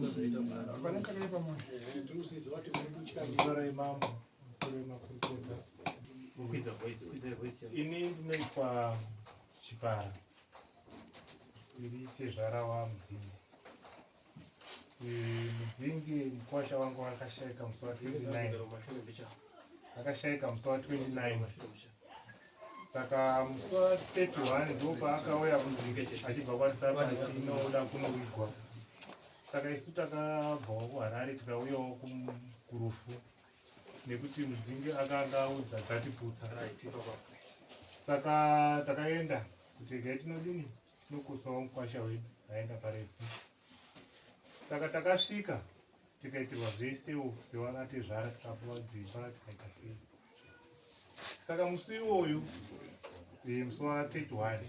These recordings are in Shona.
Hapana chakaipa mwana. Ndinorai mambo, musoro wemakurukota. Kwidza voice, kwidza voice. Ini ndinoitwa Chipara. Ndiri tezvara waMudzingi. Eh, Mudzingi mukwasha wangu akashaika musi wa 29. Akashaika musi wa 29. Saka musi wa 31 ndipo paakauya achibva kwaRusaka achinoda kunovigwa. Saka isu takabvawo kuHarare tikauyawo kurufu nekuti Mudzingi akanga audza dzatiputsa. Saka takaenda kuti regai tinodini tinokutsawo mukwasha wedu aenda parefu. Saka takasvika tikaitirwa zvesewo sevanatezvara tikapuwa dzimba tikaita sei. Saka musi iwoyu eh, musi wa 31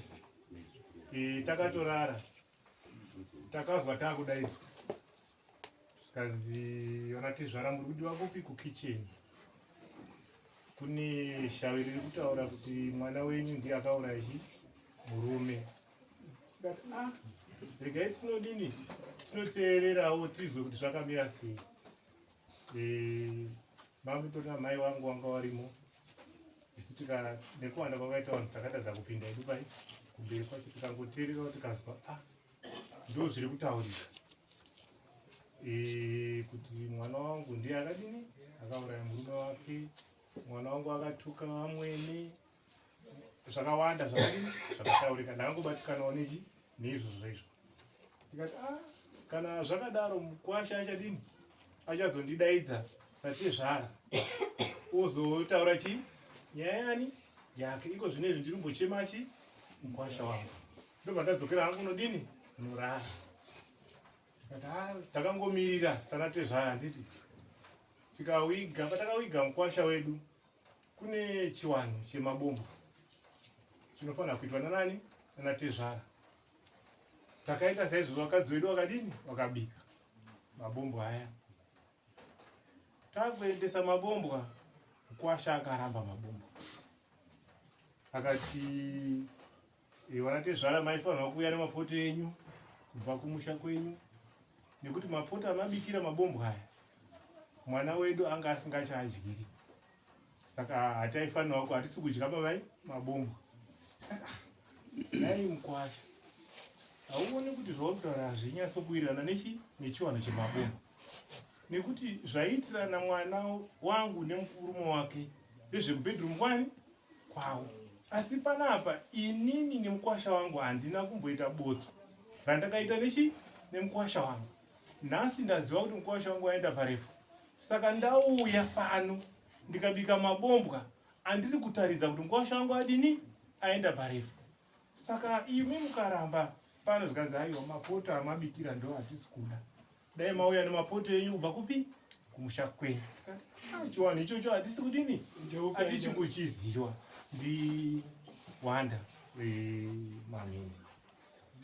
eh, takatorara takazwa takudaidzwa zvikanzi vanatezvara muri kudiwa kupi kukicheni kune shavi riri kutaura kuti mwana wenyu ndiye akauraya chi murume tikati ah regai tinodini tinoteererawo tizwe kuti zvakamira sei eh, mamutorina mai wangu wanga warimo isu tika nekuwanda kwakaita vanhu takatadza kupinda idu pai kumberi kwacho tikangoteererawo tikazwa ah ndo zviri kutaurika e, kuti mwana wangu ndiye akadini akauraya murume wake mwana wangu akatuka vamwene zvakawanda zvakadini zvakataurika ndakangobatikanawo nechi neizvozvo izvo ndikati ah kana zvakadaro mukwasha achadini achazondidaidza satezvara ozotaura chi nyaya yani yake iko zvino izvi ndiri kumbochema chi mukwasha wangu ndobva ndadzokera hangu unodini unorara tikati ah, takangomirira sana tezvara handiti tikawiga patakawiga mukwasha wedu kune chiwanhu chemabomba chinofanira kuitwa nanani nanatezvara takaita saizvozvo vakadzi vedu vakadini vakabika mabombwa aya takuendesa mabombwa mukwasha akaramba mabombwa akati eh, vanatezvara maifanirwa kuuya nemapoto enyu kubva kumusha kwenyu nekuti mapoto amabikira mabombwa aya mwana wedu anga asingachaadyiri saka hataifanirwa ku hatisi kudya mavai mabombwa dai mukwasha hauoni kuti zvauri kutaura hazvinyatsokuwirirana nechi nechiwano chemabombwa nekuti zvaiitirana mwana wangu nemurume wake ndezvekubedroom kwani kwavo asi panapa inini nemukwasha wangu handina kumboita botso randakaita nechi nemukwasha wangu nhasi ndaziva kuti mukwasha wangu waenda parefu saka ndauya pano ndikabika mabombwa andiri kutaridza kuti mukwasha wangu adini aenda parefu saka imi mukaramba pano zvikanzi aiwa mapoto amabikira ndo hatisi kuda dai mauya nemapoto enyu kubva kupi kumusha kwenyu ah, chiwanhu ichocho hatisi kudini hatisi kuchiziwa ndiwanda eh, mamini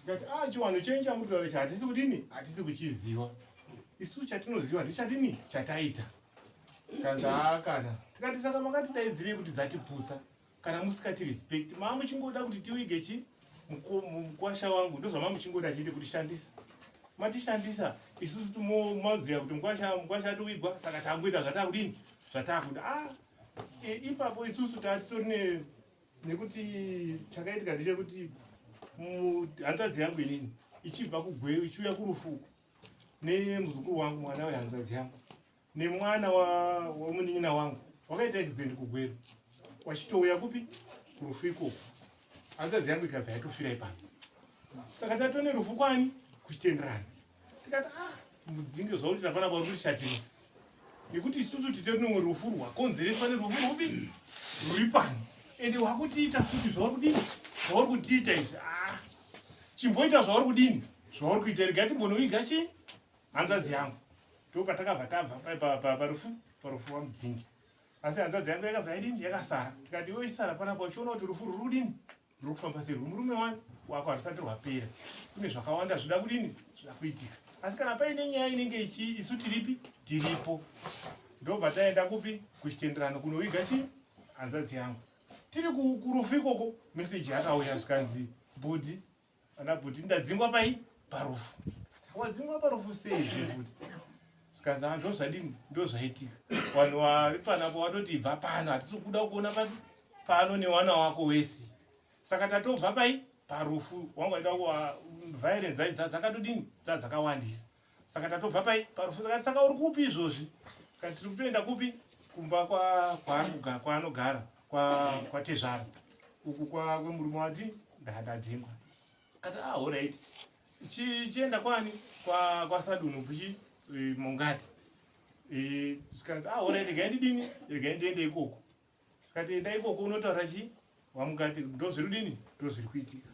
tikati ah, chiwanhu chenyu chamuri kutaura ichi hatisi kudini hatisi kuchiziwa isu chatinoziva ndichadini chataita kanzi kana tikati saka makatidaidzirei kuti dzatiputsa kana musikati respect maa muchingoda kuti tiwige chi mukwasha wangu ndozvama muchingoda chete kutishandisa matishandisa isusu maziva kuti mukwasha mukwasha atiwigwa saka tangoita zvatakudini zvatakuda ah, e, ipapo isusu tatitori ne nekuti chakaitika ndechekuti hanzvadzi yangu inini ichibva kugweru ichiuya kurufuko nemuzukuru wangu mwana wehanzvadzi yangu nemwana wemunin'ina wangu wakaita accident kugweru wachitouya kupi kurufu ikoko hanzvadzi yangu ikabva yatofira ipapo saka tatone rufu kwani kuchitenderana tikati ah mudzinge zvauri tapana pauri kutishatirisa nekuti isusu tite rufu rwakonzereswa nerufu rwupi rwuri pano ende wakutiita futi zvauri kudini zvauri kutiita izvi ah chimboita zvauri kudini zvauri kuita rega timbonoviga chii hanzvadzi yangu ndopatakabva tabva parufu parufu wamudzingi asi hanzvadzi yangu yakabva yadini yakasara tikati iwe isara panapa uchiona kuti rufu ruri kudini ruri kufamba sei rwemurume wani wako harusati rwapera kune zvakawanda zvida kudini zvida kuitika asi kana paine nyaya inenge ichi isu tiripi tiripo ndobva taenda kupi kuchitenderano kunoviga chi hanzvadzi yangu tiri kurufu ikoko meseji yakauya zvikanzi bhudhi Ana bhuti ndadzingwa pai parufu. Wadzingwa parufu sei zve futi? Zvikanzi, ah, ndozvadini, ndozvaitika. Vanhu vari panapo watoti ibva pano, hatisi kuda kuona papi pano newana wako wese. Saka tatobva pai parufu, wanga waida violence dzakatodini, dzakawandisa. Saka tatobva pai parufu. Saka uri kupi izvozvi? Kati tiri kutoenda kupi? Kumba kwaanogara kwatezvara uku kwemurume wati ndadzingwa. Kati, ah, alright, chienda kwani kwasadunhu kuchi Mongati. Zvikanzi, ah, alright, regai ndidini, regai ndiende ikoko. Sikati enda ikoko unotaura chi wamungati ndozviri dini, ndozviri kuitika.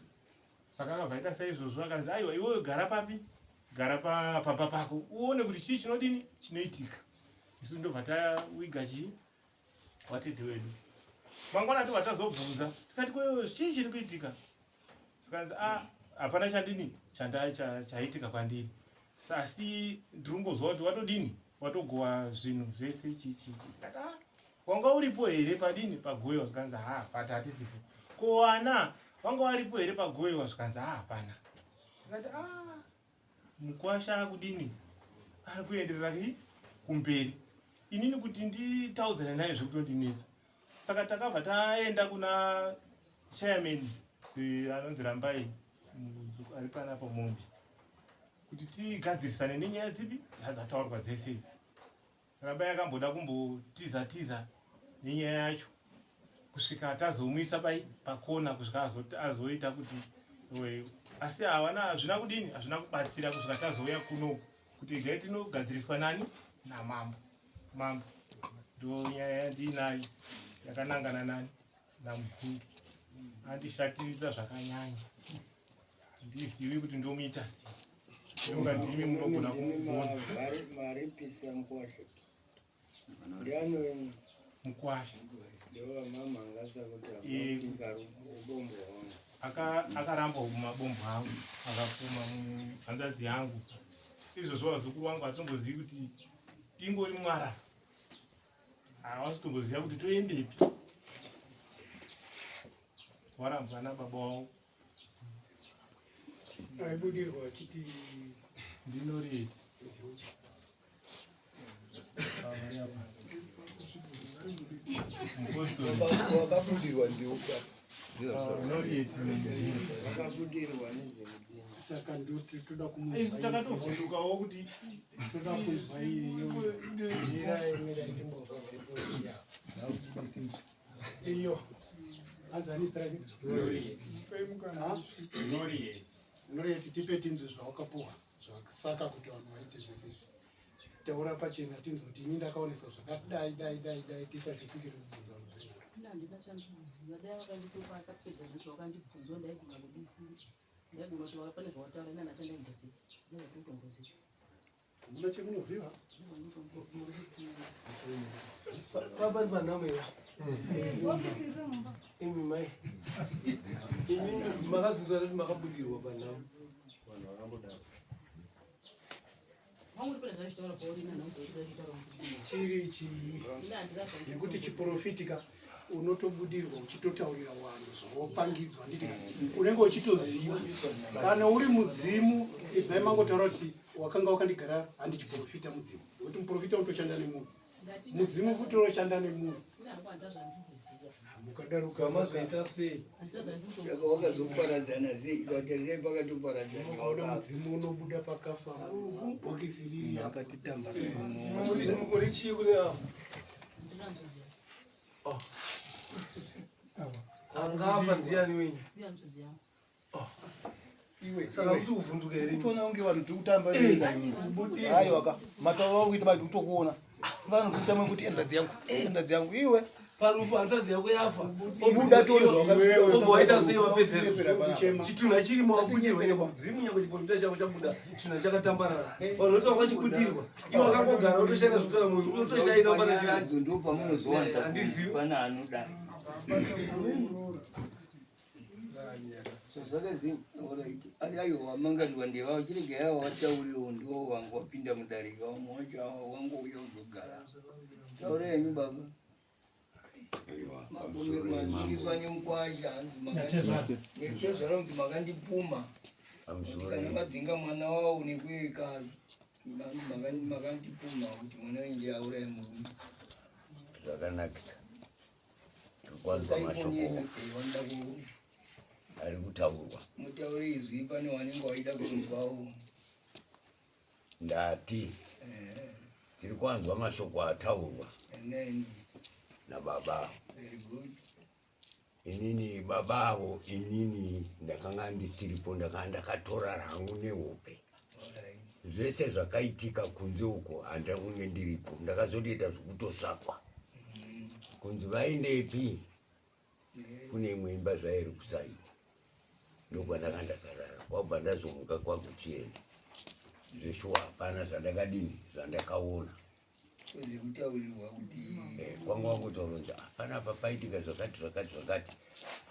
Saka akabva aita saizvozvo, akanzi aiwa, iwewe gara papi, gara pamba pako uone kuti chii chinodini chinoitika. Isu ndobva tawiga chii watete wedu. Mangwana tobva tazobvunza, tikati kwewe chii chiri kuitika? Zvikanzi, a, hapana chandini chaitika kwandiri, asi ndiri kungozwa kuti watodini, watogowa zvinhu zvese chichichi. Tikati, ah, wanga uripo here padini pagoyiwa? Zvikanzi, ha, pati hatisipo. Ko vana vanga varipo here pagoyiwa? Zvikanzi, ha, hapana. Tikati, ah, mukwasha akudini, ari kuenderera kumberi. Inini kuti nditaudzane naye zvekutondinetsa. Saka takabva taenda kuna chairman anonzi Rambai ari panapa Mombe kuti tigadzirisane nenyaya dzipi dzataurwa dzese idzi. Rambai akamboda kumbotiza tiza nenyaya yacho kusvika tazomuisa pai pakona, kusvika azoita kuti asi hawana, hazvina kudini, hazvina kubatsira kusvika tazouya kuno kuti gai tinogadziriswa nani, namambo. Mambo, ndo nyaya yandiinayo yakanangana nani, namudzingi. Andishatirisa zvakanyanya, handizivi kuti ndomuita sei. Ndonga ndimi munogona kugona. Maripisa mukwasha ndiani wenyu? Mukwasha. Ndewamama angasa kuti apika ubombo hwangu. Akaramba mabombo angu, akapfuma hanzvadzi yangu. Izvozvo vazukuru vangu hatombozivi kuti ingori mwara, havasi kutomboziva kuti toendepi. Warambwa nababa wavo. Aibudirwa achiti ndinoreti. Wakabudirwa ndiuka. Norieti. Wakabudirwa nezvemudini? Saka ndoti toda Isu kumunzwa, takatovhundukawo kuti toda kunzwa iyo. Mirai, mirai, timbozwa mhepo ya Iyo hanzi zita rake? Ha? Noriet. Norieti, tipe tinzwe zvawakapuwa zvasaka kuti vanhu vaite zvese izvi. Taura pachena tinzwe kuti ini ndakaoneswa zvakati dai dai dai dai, tisashupikire kubvunza vanhu zvenharo. Ina handina chandinoziva. Dai vakanditupa akapedza zvese wakandibvunza, ndaigona kudii? Ndaigona kuti pane zvawataura, ina nachandaimboziva, ndaizotomboziva. Hamuna chemunoziva? Pari panhamo ira imi mai, imi makazinzwa kuti makabudirwa panhamo. Wangu pane zvachitaura pauri, ina ndauzochitaura. Chiri chii? Ina handina. Nekuti chiprofitika unotobudirwa uchitotaurira vanhu zvawapangidzwa, handiti? Unenge uchitoziva kana uri mudzimu. Ibvai mangotaura kuti wakanga wakandigara, handi chiprofita mudzimu, nekuti muprofita unotoshanda nemunhu, mudzimu futi unoshanda nemunhu. Ina hangu handina zvandikuziva. Mukadaro Kamazoita sei? Handina zvandikuziva. Saka wakazoparadzana sei? Ikatarira pakatoparadzana. Ukaona mudzimu unobuda pakafa, bhokisi riri apa. Akatitamba. Muri chii kune avo? Handina nzvimbo. Angafa ndiani wenyu? Ndiya nzvimbo yangu. Iwe. Saka kuti kuvhunduka here? Kutoona kunge vanhu tiri kutamba. Aiwa ka, matauro ako kuita bati kutokuona vanhu kutamba kuti endadzi yangu, endadzi yangu iwe. Parufu hanzvadzi yako yafa. Buda tione. Obva waita sei wapedzezvo? Zvawakaita. Chitunha chirimo, wabudirwa mudzimu, nyangwe chiprofita chako chabuda, chitunha chakatambarara, vanhu voti wakachibudirwa. Iwe wakangogara utoshaina zvotora munhu utoshaina pana chiro. Nyaradzo ndo pamunozowanza. Handizivi. Pana anodai zvakazi. Aiwa, manganiwa ndevavo, chirege yavo vatauriwo, ndiwo vangu wapinda mudarika, vamwe wacho ava wangouya kuzogara. Taura henyu baba. Masungiswa nemukwasha, hanzi netezvara, kunzi makandipuma. Kana madzinga mwana wawo nekueka makandipumha kuti mwana wenyu ndiye auraya murume. Zvakanakisa. Kwanza mashoko ari kutaurwa. Mutaure izwi pane wanenge waida kunzwawo. Ndati tiri kwanzwa mashoko ataurwa nababa. Very good. Inini baba avo inini ndakanga ndisiripo ndakanga ndakatora rangu nehope. Zvese zvakaitika kunze uko handina kunge ndiripo ndakazotoita zvekutotsvakwa kunzi vaindepi kune imwe imba zvairi kusaidi ndokwandanga ndakarara kwabva ndazomuka kwakuchienda zveshuwa hapana zvandakadini zvandakaona Kutaurirwa kuti eh, kwanga wangotaura kuti hapana apa paitika zvakati zvakati zvakati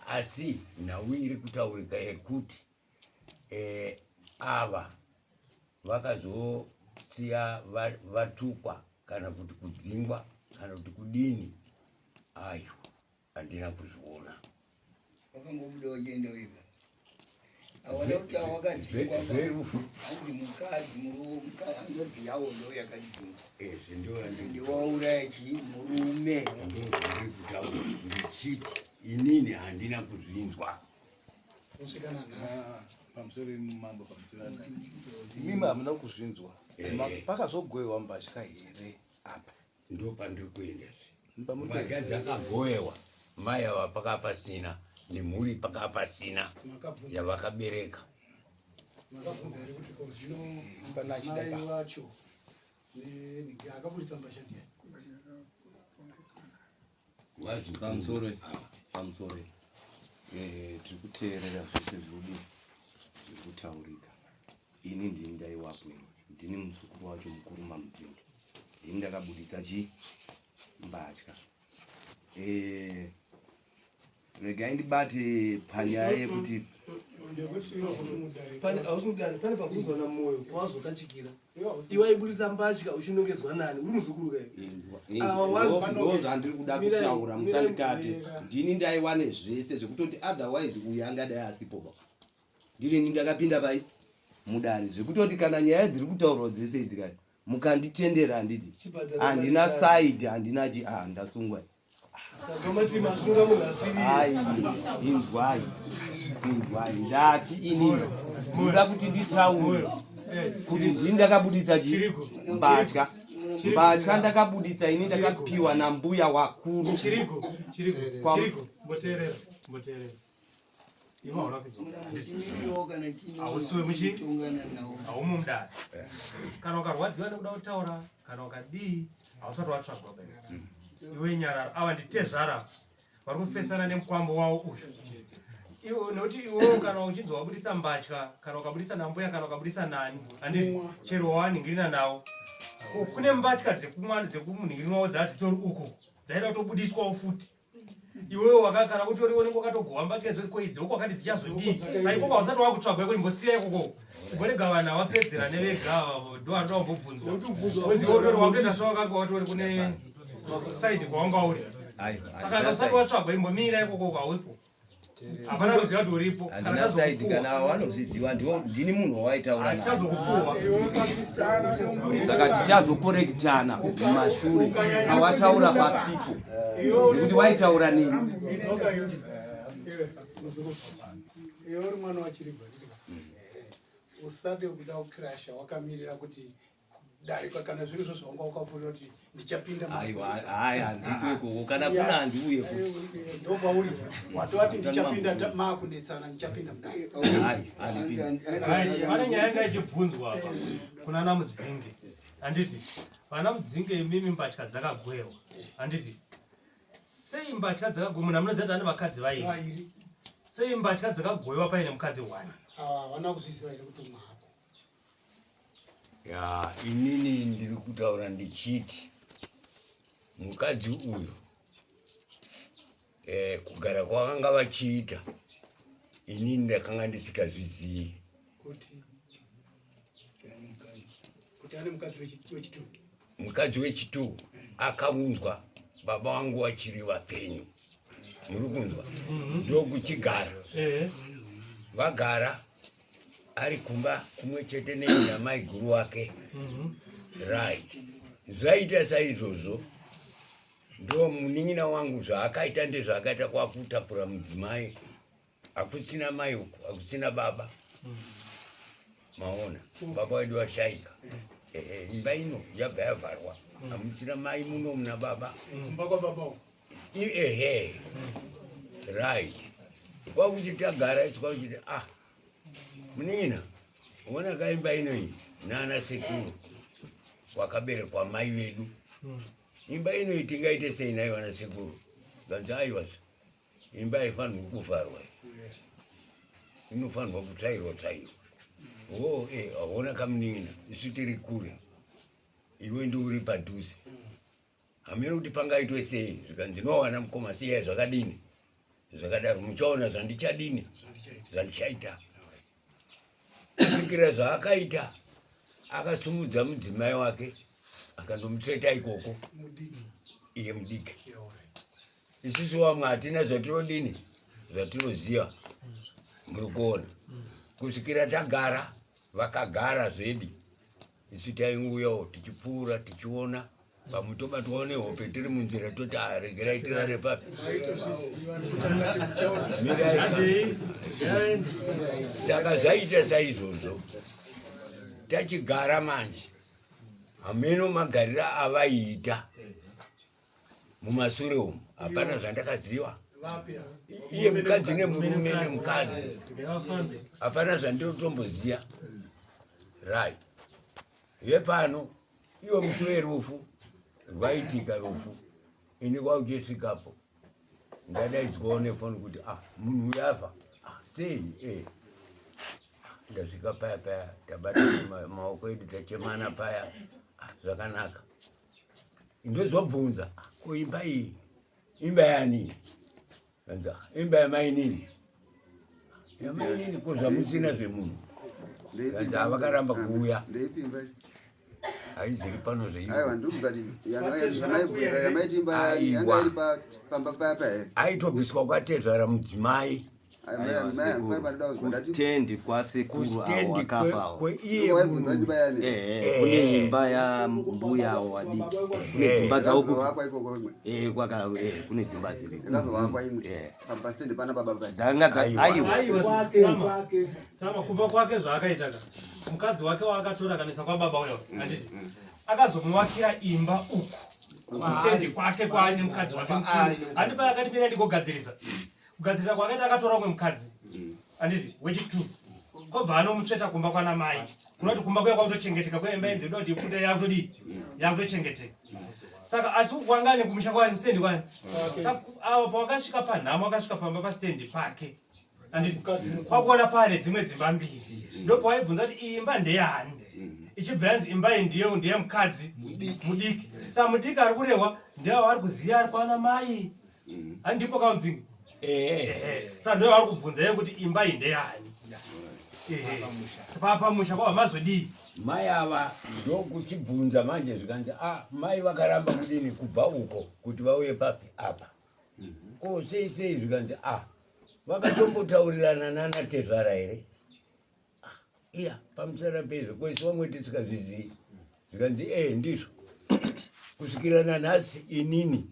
asi nhau iri kutaurika yekuti eh, ava vakazosiya vatukwa kana kuti kudzingwa kana kuti kudini ayo handina kuzviona wakangobuda uchienda wega awana kuti awakadzingwa zverufu hanzi mukadzi murume hanzvadzi yawo ndo yakadzinga izvi ndiwauraya chii murume ndozvandiri kutaura ndichiti inini handina kuzvinzwa kusvika nanhasi ah, pamusoro mambo pamusoro imimi hamuna kuzvinzwa eh. pakazogoewa mbatya here apa ndopandiri kuenda zve mbatya dzakagoewa mai ava paka pasina nemhuri paka pasina yavakabereka makabvunza here kuti ko zvino mai vacho akaburitsa mbatya ndiani Pamusoro pamusoro eh, tiri kuteerera zvese zviri zviri kutaurika. Ini ndini ndaiwapo ini ndini muzukuru wacho mukuru mamudzimu ndini ndakabuditsa chi mbatya eh, regai ndibate panyaya yekuti hausi mudare pane pabvunzwa namoyo wazotachikira iwe waiburitsa mbatya uchinongedzwa nani uri muzukuru kaio zvandiri kuda kutaura musandikate ndini ndaiwane zvese zvekutoti otherwise uyu angadai asipo ba ndirini ndakapinda pai mudare zvekutoti kana nyaya dziri kutaurwa dzese idzi kai mukanditendera handiti handina side handina chi ah ndasungwa ai inzwai inzwai ndati ini ndoda kuti nditaure kuti ndini ndakabuditsa chi mbatya mbatya ndakabuditsa ini ndakapiwa nambuya wakuru Hausiwe muchi haumo mudare kana ukarwadziwa nekuda kutaura kana ukadii hausati watsvagwa bai mm. iwe nyarara ava nditezvara vari kufesana nemukwambo wavo uyu nekuti iwewo kana uchinzi wabudisa mbatya kana ukabudisa nambuya kana ukabudisa nani handiti chero wawanhingirina nawo kune mbatya dzekumunhingirina wawo dzaadzitori uku dzaida kutobudiswawo futi iwewe wakakana kuti uri unenge wakatogowa mbatya idzodzo ko idzi wakati dzichazodii saikoko hausati wakutsvagwa iko imbosiya ikoko umborega vanhu avapedzera nevega ava ndo anoda kumbobvunzwa uzive utori wakutoita sewakanga watori kune saidi kwawanga uri saka usati watsvagwa imbomira ikoko hauipo hapana kuziva kuti uripo handina saidi kana vanozviziva ndini munhu wawaitaura hatichazokupuwa saka tichazokorekitana mumashure awataura pasipo nekuti waitaura neni iwe uri mwana wachirigwa usade kuda kukrasha wakamirira kuti darika kana zviri zvo zvawanga wakafurira kuti ndichapinda aiwa hayi handiko ikoko kana kuna handiuye futi ndokwauri watovati ndichapinda maakunetsana ndichapinda mudare hayi handipindi pane nyaya yanga ichibvunzwa apa kuna namudzinge handiti vana mudzinge imimi mbatya dzakagwewa handiti sei mbatya dzakagwewa munhu amunoziva kuti ane vakadzi vairi sei mbatya dzakagwewa paine mukadzi one havana kuzviziva here kuti umwe hapo Ya, inini ndiri kutaura ndichiti mukadzi uyu eh, kugara kwavanga vachiita inini ndakanga ndisikazvizivi kuti kuti ane mukadzi wechitu mukadzi wechitu akaunzwa baba vangu vachiri vapenyu muri kunzwa ndokuchigara vagara. Ari kumba kumwe chete nenamai guru wake. Right. Zvaita saizvozvo ndo munin'ina wangu zvaakaita ndezvaakaita kwakutakura mudzimai hakuchina mai uku hakuchina baba maona baba wedu vashaika Ehe, imba ino yabva yavharwa hamuchina mai muno muna baba Kumba kwababa uko. Ehe right kwakuti tagara isu kwakuchiti ah munin'ina ona kaimba ino iyi nana sekuru kwakaberekwa mai vedu imba ino iyi tingaite sei nayo vana sekuru kanzi aiwa imba haifanirwi kuvharwa inofanirwa kutsvairwa tsvairwa o e haona kamunin'ina isu tiri kure iwe ndiuri padhuze hameno kuti pangaitwe sei zvikanzi nowana mukoma siyai zvakadini zvakadaro muchaona zvandichadini zvandichaita kusvikira zvaakaita akasumudza mudzimai wake akandomutsveta ikoko iye mudiki isusu vamwe hatina zvatinodini zvatinoziva muri kuona kusvikira tagara vakagara zvedi isu tainguyawo tichipfuura tichiona pamwe tobatwawo nehope tiri munzira toti ah, regerai tirare papi mirai saka zvaita saizvozvo tachigara manje hameno magarira avaiita mumasure umu hapana zvandakaziva iye mukadzi nemurume nemukadzi hapana zvandinotomboziva right yepano iwo musi werufu rwaitika rufu ini kwauchisvikapo ndadaidzwawo nefoni kuti ah munhu uyu afa ah, sei e eh. ndasvika paya paya tabata maoko edu tachemana paya ah, zvakanaka ndozobvunza ko imba iyi imba yani anza imba yamainini yamainini ko zvamusina zvemunhu anza vakaramba kuuya haiziri pano zveiaitobviswa kwatezvara mudzimai Kustendi kwasekuru avo wakafa avo. Eh, kune imba ya mbuya avo vadiki. Kune dzimba dzavo kupi? Eh, kwaka eh kune dzimba dziri. Eh. Dzanga dza aiwa. Aiwa, Sama. Sama kumba kwake zvaakaita ka. Mukadzi wake waakatora kanisa kwababa uyo. Handiti. Akazomuwakira imba uku. Kustendi kwake kwaane mukadzi wake mukuru. Handi paya akati mira ndigogadzirisa. Kugadzirisa kwakaita akatora umwe mukadzi handiti wechitu kwabva anomutsveta kumba kwana mai kunoti kumba kuya kwakutochengeteka kuya imba yenzi kuti ipfuta yakutodii yakutochengeteka saka asi kwanga nekumusha kwani kustendi kwani saka awo pawakasvika panhamo akasvika pamba pastendi pake handiti kwakuona paane dzimwe dzimba mbiri ndopawaibvunza kuti iyi imba ndeyani ichibva yanzi imba iyi ndiye ndiye mukadzi mudiki saka mudiki ari kurehwa ndiye waari kuziva ari kwana mai Handipo kaudzingi. Eh. Saka ndo vari kubvunza iye kuti imba iyi ndeyani. Ehe. Saka pamusha kwava mazodii? Mai ava ndokuchibvunza manje zvikanzi ah mai vakaramba kudini kubva uko kuti vauye papi apa. Ko sei sei zvikanzi ah vakatombotaurirana nana tezvara here? Ah, iya pamusana pezvo ko isu vamwe tisikazvizivi zvikanzi ee eh, ndizvo kusvikira nanhasi inini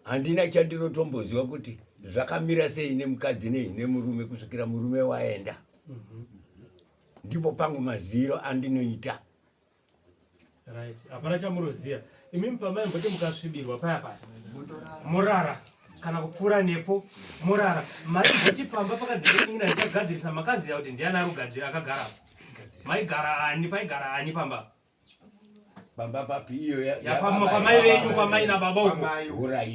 handina chandinotomboziva kuti zvakamira sei nemukadzi nei nemurume kusvikira murume waenda ndipo pangu maziro andinoita Right. Hapana chamunoziva. Imimi pamaimboti mukasvibirwa paya paya. Murara kana kupfuura nepo murara. Maimboti pamba pakanzi inina ndichagadzirisa makaziva kuti ndiani ari kugadzira akagara. Maigara ani paigara ani pamba? Pamba papi iyo ya yapamwe kwamai venyu kwamai nababa uko.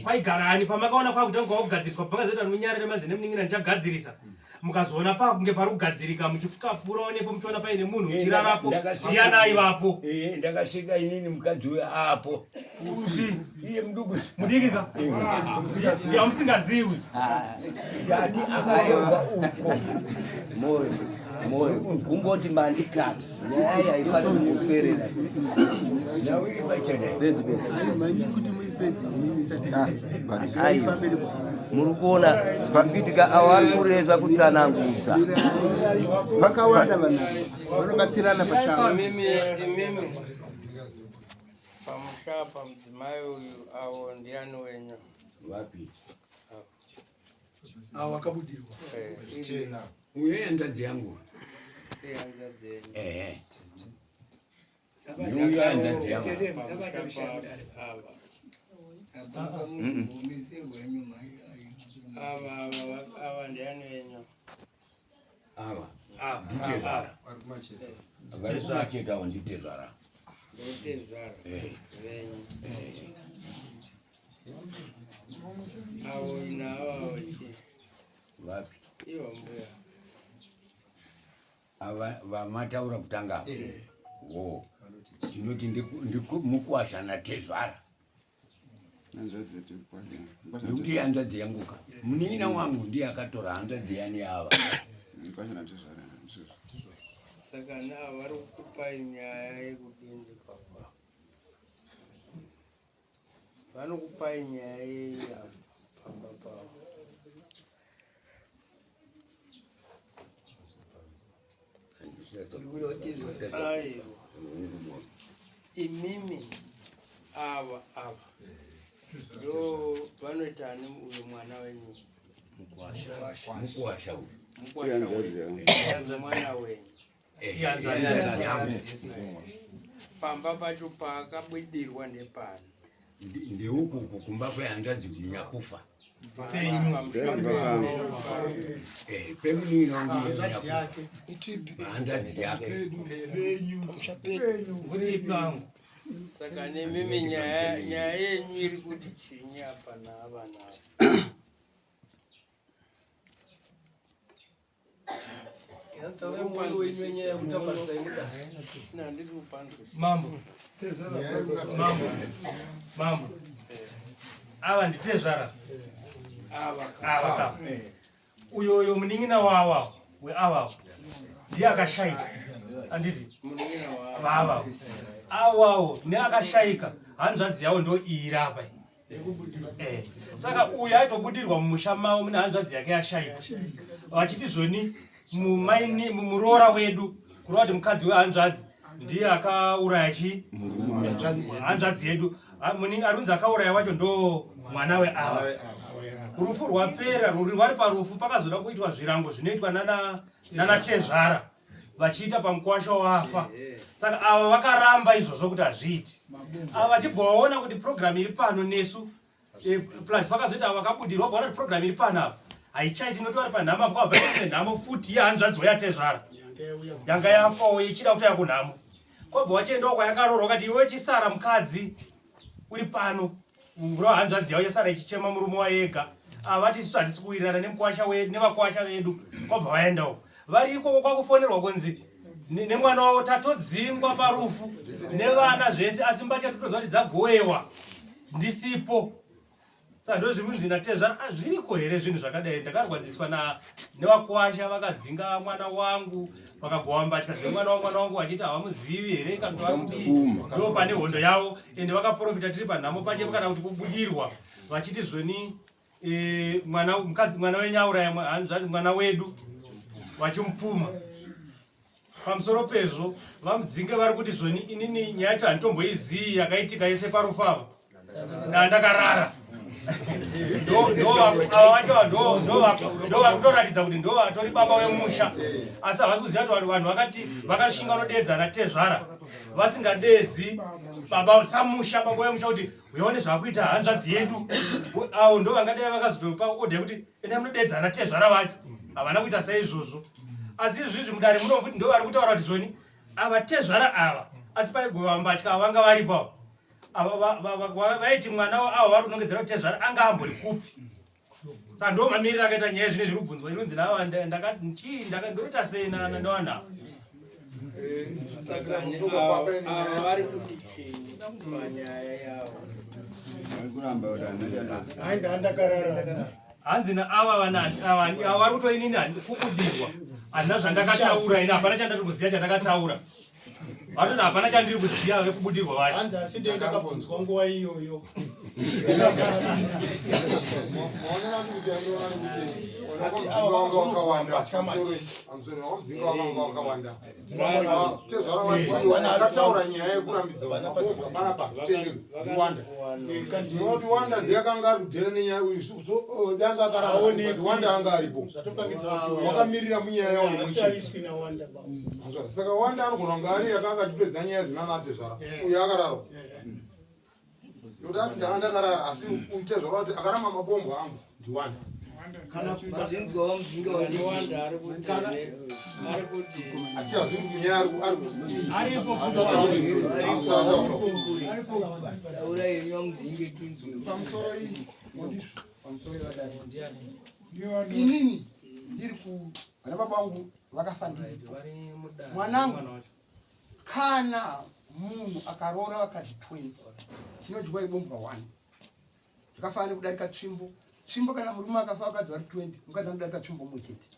Kwaigara ani pamakaona kwakutanga kwakugadziriswa pakazoita munyarare manzi nemunin'ina ndichagadzirisa. Mukazoona pakunge pari kugadzirika muchifuka pfuurawo nepo muchiona paine munhu eh, muchirarapo ndiani aivapo eh, ndakasvika inini mukadzi uyo apo upi iye muduku mudiki ka eh. yamusingaziwi ndati akatorwa uko moyo Moyo kungoti mandikata nyaya iyi haifaniri kuperera. Bedzi bedzi. Aiwa muri kuona zviri kuitika avo ari kureza kutsanangudza. Vakawanda vanhu vanobatsirana pachavo. Imimi imimi pamusha apa mudzimai uyu avo ndiani wenyu? Vapi? Avo vakabudirwa. Uyo hanzvadzi yangu. Ihanzvadzi yenyu. Ehe. Ndiuyo hanzvadzi yangu. Ava. Ava ava ava ndiani wenyu? Ava. Nditezvara. Vari kumacheta avo nditezvara. Nditezvara. Eh. Venyu. Avo naavo avo chii? Vapi? Ivo mbuya. Ava vamataura kutanga apa. Wo. Tinoti mukwasha natezvara. Nekuti hanzvadzi yangu ka. Munin'ina wangu ndiye akatora hanzvadzi yani ava. Saka naavo vari kukupai nyaya yekudini papa? Vanokupai nyaya yei apa pamba pavo? Aiwa. Imimi ava ava ndo vanoita ani uyu mwana wenyu? Mukwasha uyu. Mukwasha wenyu. Mwana wenyu. Hanzvadzi yangu. Pamba pacho paakabudirwa ndepano. Ndeuku uku kumba kwehanzvadzi nyakufa. Eh, pemunin'ina wangu iye nyakufa. Hanzvadzi yake. Saka nemimi nyaya nyaya yenyu iri kuti chinyi apa naava nava? Handisi kupanzwisisa. Mambo. Mambo. Mambo. Ava nditezvara. Ava Ava ka. Uyo uyo munin'ina wawa weava ndiye akashaika. Anditi Munin'ina wavo. vava. Awawo neakashaika hanzvadzi yavo ndo iyi apa. Eh. Saka uyu aitobudirwa mumusha mavo mune hanzvadzi yake yashaika. Vachiti zvoni mumaini muroora wedu kureva kuti mukadzi wehanzvadzi ndiye akauraya chi hanzvadzi yedu. Arunzi akauraya wacho ndo mwana weava. Rufu rwapera ruri vari parufu pakazoda kuitwa zvirango zvinoitwa nana nana tezvara vachiita pamukwasha wafa. Saka ava vakaramba izvozvo kuti hazviiti. Ava vachibva vaona kuti program iri pano nesu plus pakazoita ava vakabudirwa vaona kuti program iri pano apa haichaiti inoti vari panhamo apo kwabva ine nhamo futi yehanzvadzi yatezvara yanga yafawo ichida kutoya kunhamo kwabva wachiendawo kwayakaroorwa kati iwe chisara mukadzi uri pano uro hanzvadzi yavo yasara ichichema murume wayega. Ava vati isusu hatisi kuwirirana nemukwasha nevakwasha vedu kwabva vaendawo vari ikoko kwakufonerwa kunzi nemwana wavo tatodzingwa parufu nevana zvese asi mbatya totonzwa kuti dzagowewa ndisipo. Saka ndo zviri kunzi natezvara ah, zviriko here zvinhu zvakadai? Ndakarwadziswa nevakwasha vakadzinga mwana wangu vakagowa mbatya dzemwana wangu, mwana wangu vachiti havamuzivi here kana kuti varikudii. Ndo pane hondo yavo ende vakaprofita tiri panhamo pache kana kuti kubudirwa vachiti zvoni mwana mukadzi mwana wenyu auraya hanzvadzi mwana wedu vachimupuma. Pamusoro pezvo vamudzinge vari kuti zvoni inini nyaya yacho handitomboizii yakaitika yese parufu avo ndandakarara. Ava vacho ndo vari kutoratidza kuti ndo vatori baba wemusha asi havasi kuziva kuti vanhu vakati vakashinga vanodeedzana tezvara vasingadeedzi baba samusha baba wemusha kuti uyaone zvaakuita hanzvadzi yedu. Avo ndo vangadai vakazotopa odha yekuti endai munodeedzana tezvara vacho havana kuita saizvozvo. Asi izvizvi mudare muno futi ndo vari kutaura kuti zvoni ava tezvara ava asi paigowa mbatya vanga varipo ava vaiti mwana avo vari kunongedzera kuti tezvara anga ambori kupi. Saka ndo mamiriro akaita nyaya zvine zviri kubvunzwa inonzi nava ndakati chii ndoita sei nevanhu ava. Saka ava vari kuti chii panyaya yavo? Hanzi naava vana ava ava vari kutoinini kubudirwa. Handina zvandakataura ini, hapana chandiri kuziva chandakataura. Vatoti hapana chandiri kuziva vekubudirwa vacho. Hanzi asi ndee ndakabvunzwa nguva iyoyo. Maonero angu kuti andiona kuti wakamuzinga wanga wakawanda pamusoro wakamuzinga wanga wakawanda tezvara wakataura nyaya yekurambidza mabombwa panapa tendero ndiwanda ndinoti wanda ndiye akanga ari kudhera nenyaya uyu danga akaramba wanda anga aripo wakamirira munyaya yawo imwe chete saka wanda anogona kunge ari akanga achipedza nyaya dzinana tezvara uyu akararwa ndoda ndanga ndakarara asi tezvara kuti akaramba mabombwa angu ndiwanda Inini ndiri ku vana baba vangu vakafa ndiripo mwanangu kana munhu akaroora vakadzi 20 chinodyiwa ibombwa 1 zvakafanana nekudarika tsvimbo tsvimbo kana murume akafa vakadzi vari 20 mukadzi anodarika tsvimbo mumwe chete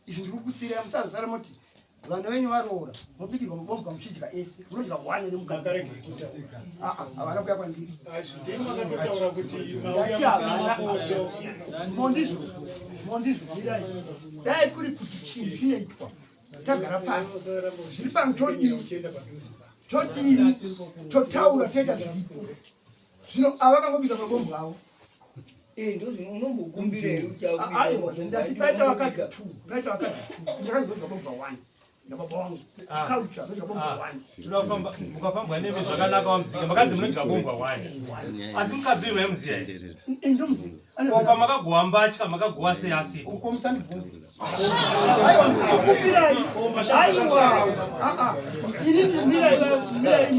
izvi ndiri kusiira musazosara moti vana venyu varoora mobikirwa mabombwa muchidya ese munodya one remukadzi havana kuya kwandiri mondizvo mondizvo mirai dai kuri kuti chinhu chinoitwa tagara pasi zviri pano todii todii totaura toita zviripo zvino ava vakangobika mabombwa avo eh, unombokumbira here ah, ndati paita vakadzi two paita vakadzi two ndakazodya bombwa one nababa wangu ah. culture zodya bombwa ah. one tinofamba mukafambwa nemi zvakanaka wamudzika makanzi munodya bombwa one asi mukadzi uyu maimuziva here eh, ndomuziva ko pamakagowa mbatya makagowa sei asipo uko musandibvunze aiwa aiwa ah, ini mirai mirai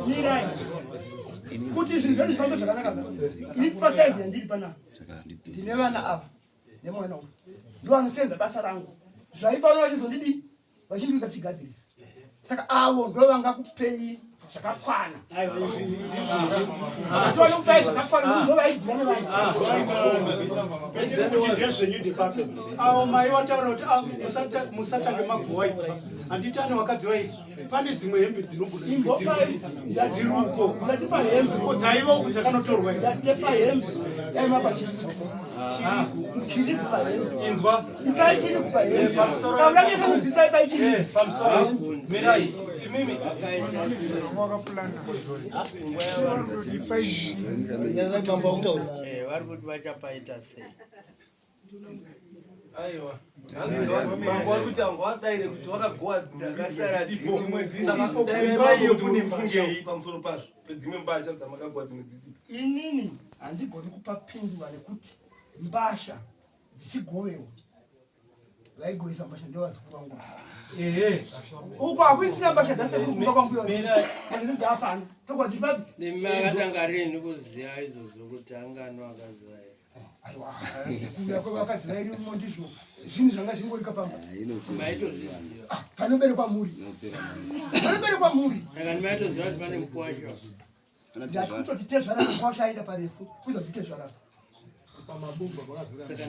mirai kuti zvinhu zvedu zvifambe zvakanaka ini pasaizi yandiri panapa ndine vana ava nemwana uyu ndo vanosenza basa rangu zvaipa vana vachizondidii vachindiudza tichigadzirisa saka avo ndo vangakupei zvakakwana asi vanokupai zvakakwana ndo vaigura nevanhu ndezvenyu ndepapi avo mai vataura kuti ah, musatange magowa idzi handiti ane vakadzi vairi pane dzimwe hembe dzinogona dziruko dzaiva uku dzakanotorwa inzwa pamusoro mirai imimi vari kuti vachapaita sei Aiwa. Mambo ari kuti anga wadaire kuti wakagowa Dzakasara dzisipo. dzimwe dzisipo. Saka dai Imba iyo kuti kune mufungei pamusoro pazvo pedzimwe mbatya dzamakagowa dzimwe dzisipo. Inini handigoni kupa pindura nekuti mbasha dzichigovewa vaigovesa mbasha ndevazukuru vangu. Ehe. Uko hakuisina mbasha dzasekuru kumba kwangu iyo. Mina Mbasha dzapano. Tokwa dziri papi? Nemi akatanga rini kuziva izvozvo kuti angano akaziva here? Aiwa, kuuya kwevakadzi vairi umo ndizvo zvinhu zvanga zvingorika pamba. Maitozviziva. Ah, panoberekwa mhuri. Panoberekwa mhuri. Saka maitoziva kuti pane mukwasha. Ndati kutoti tezvara mukwasha aenda parefu, kuzoti tezvara. Saka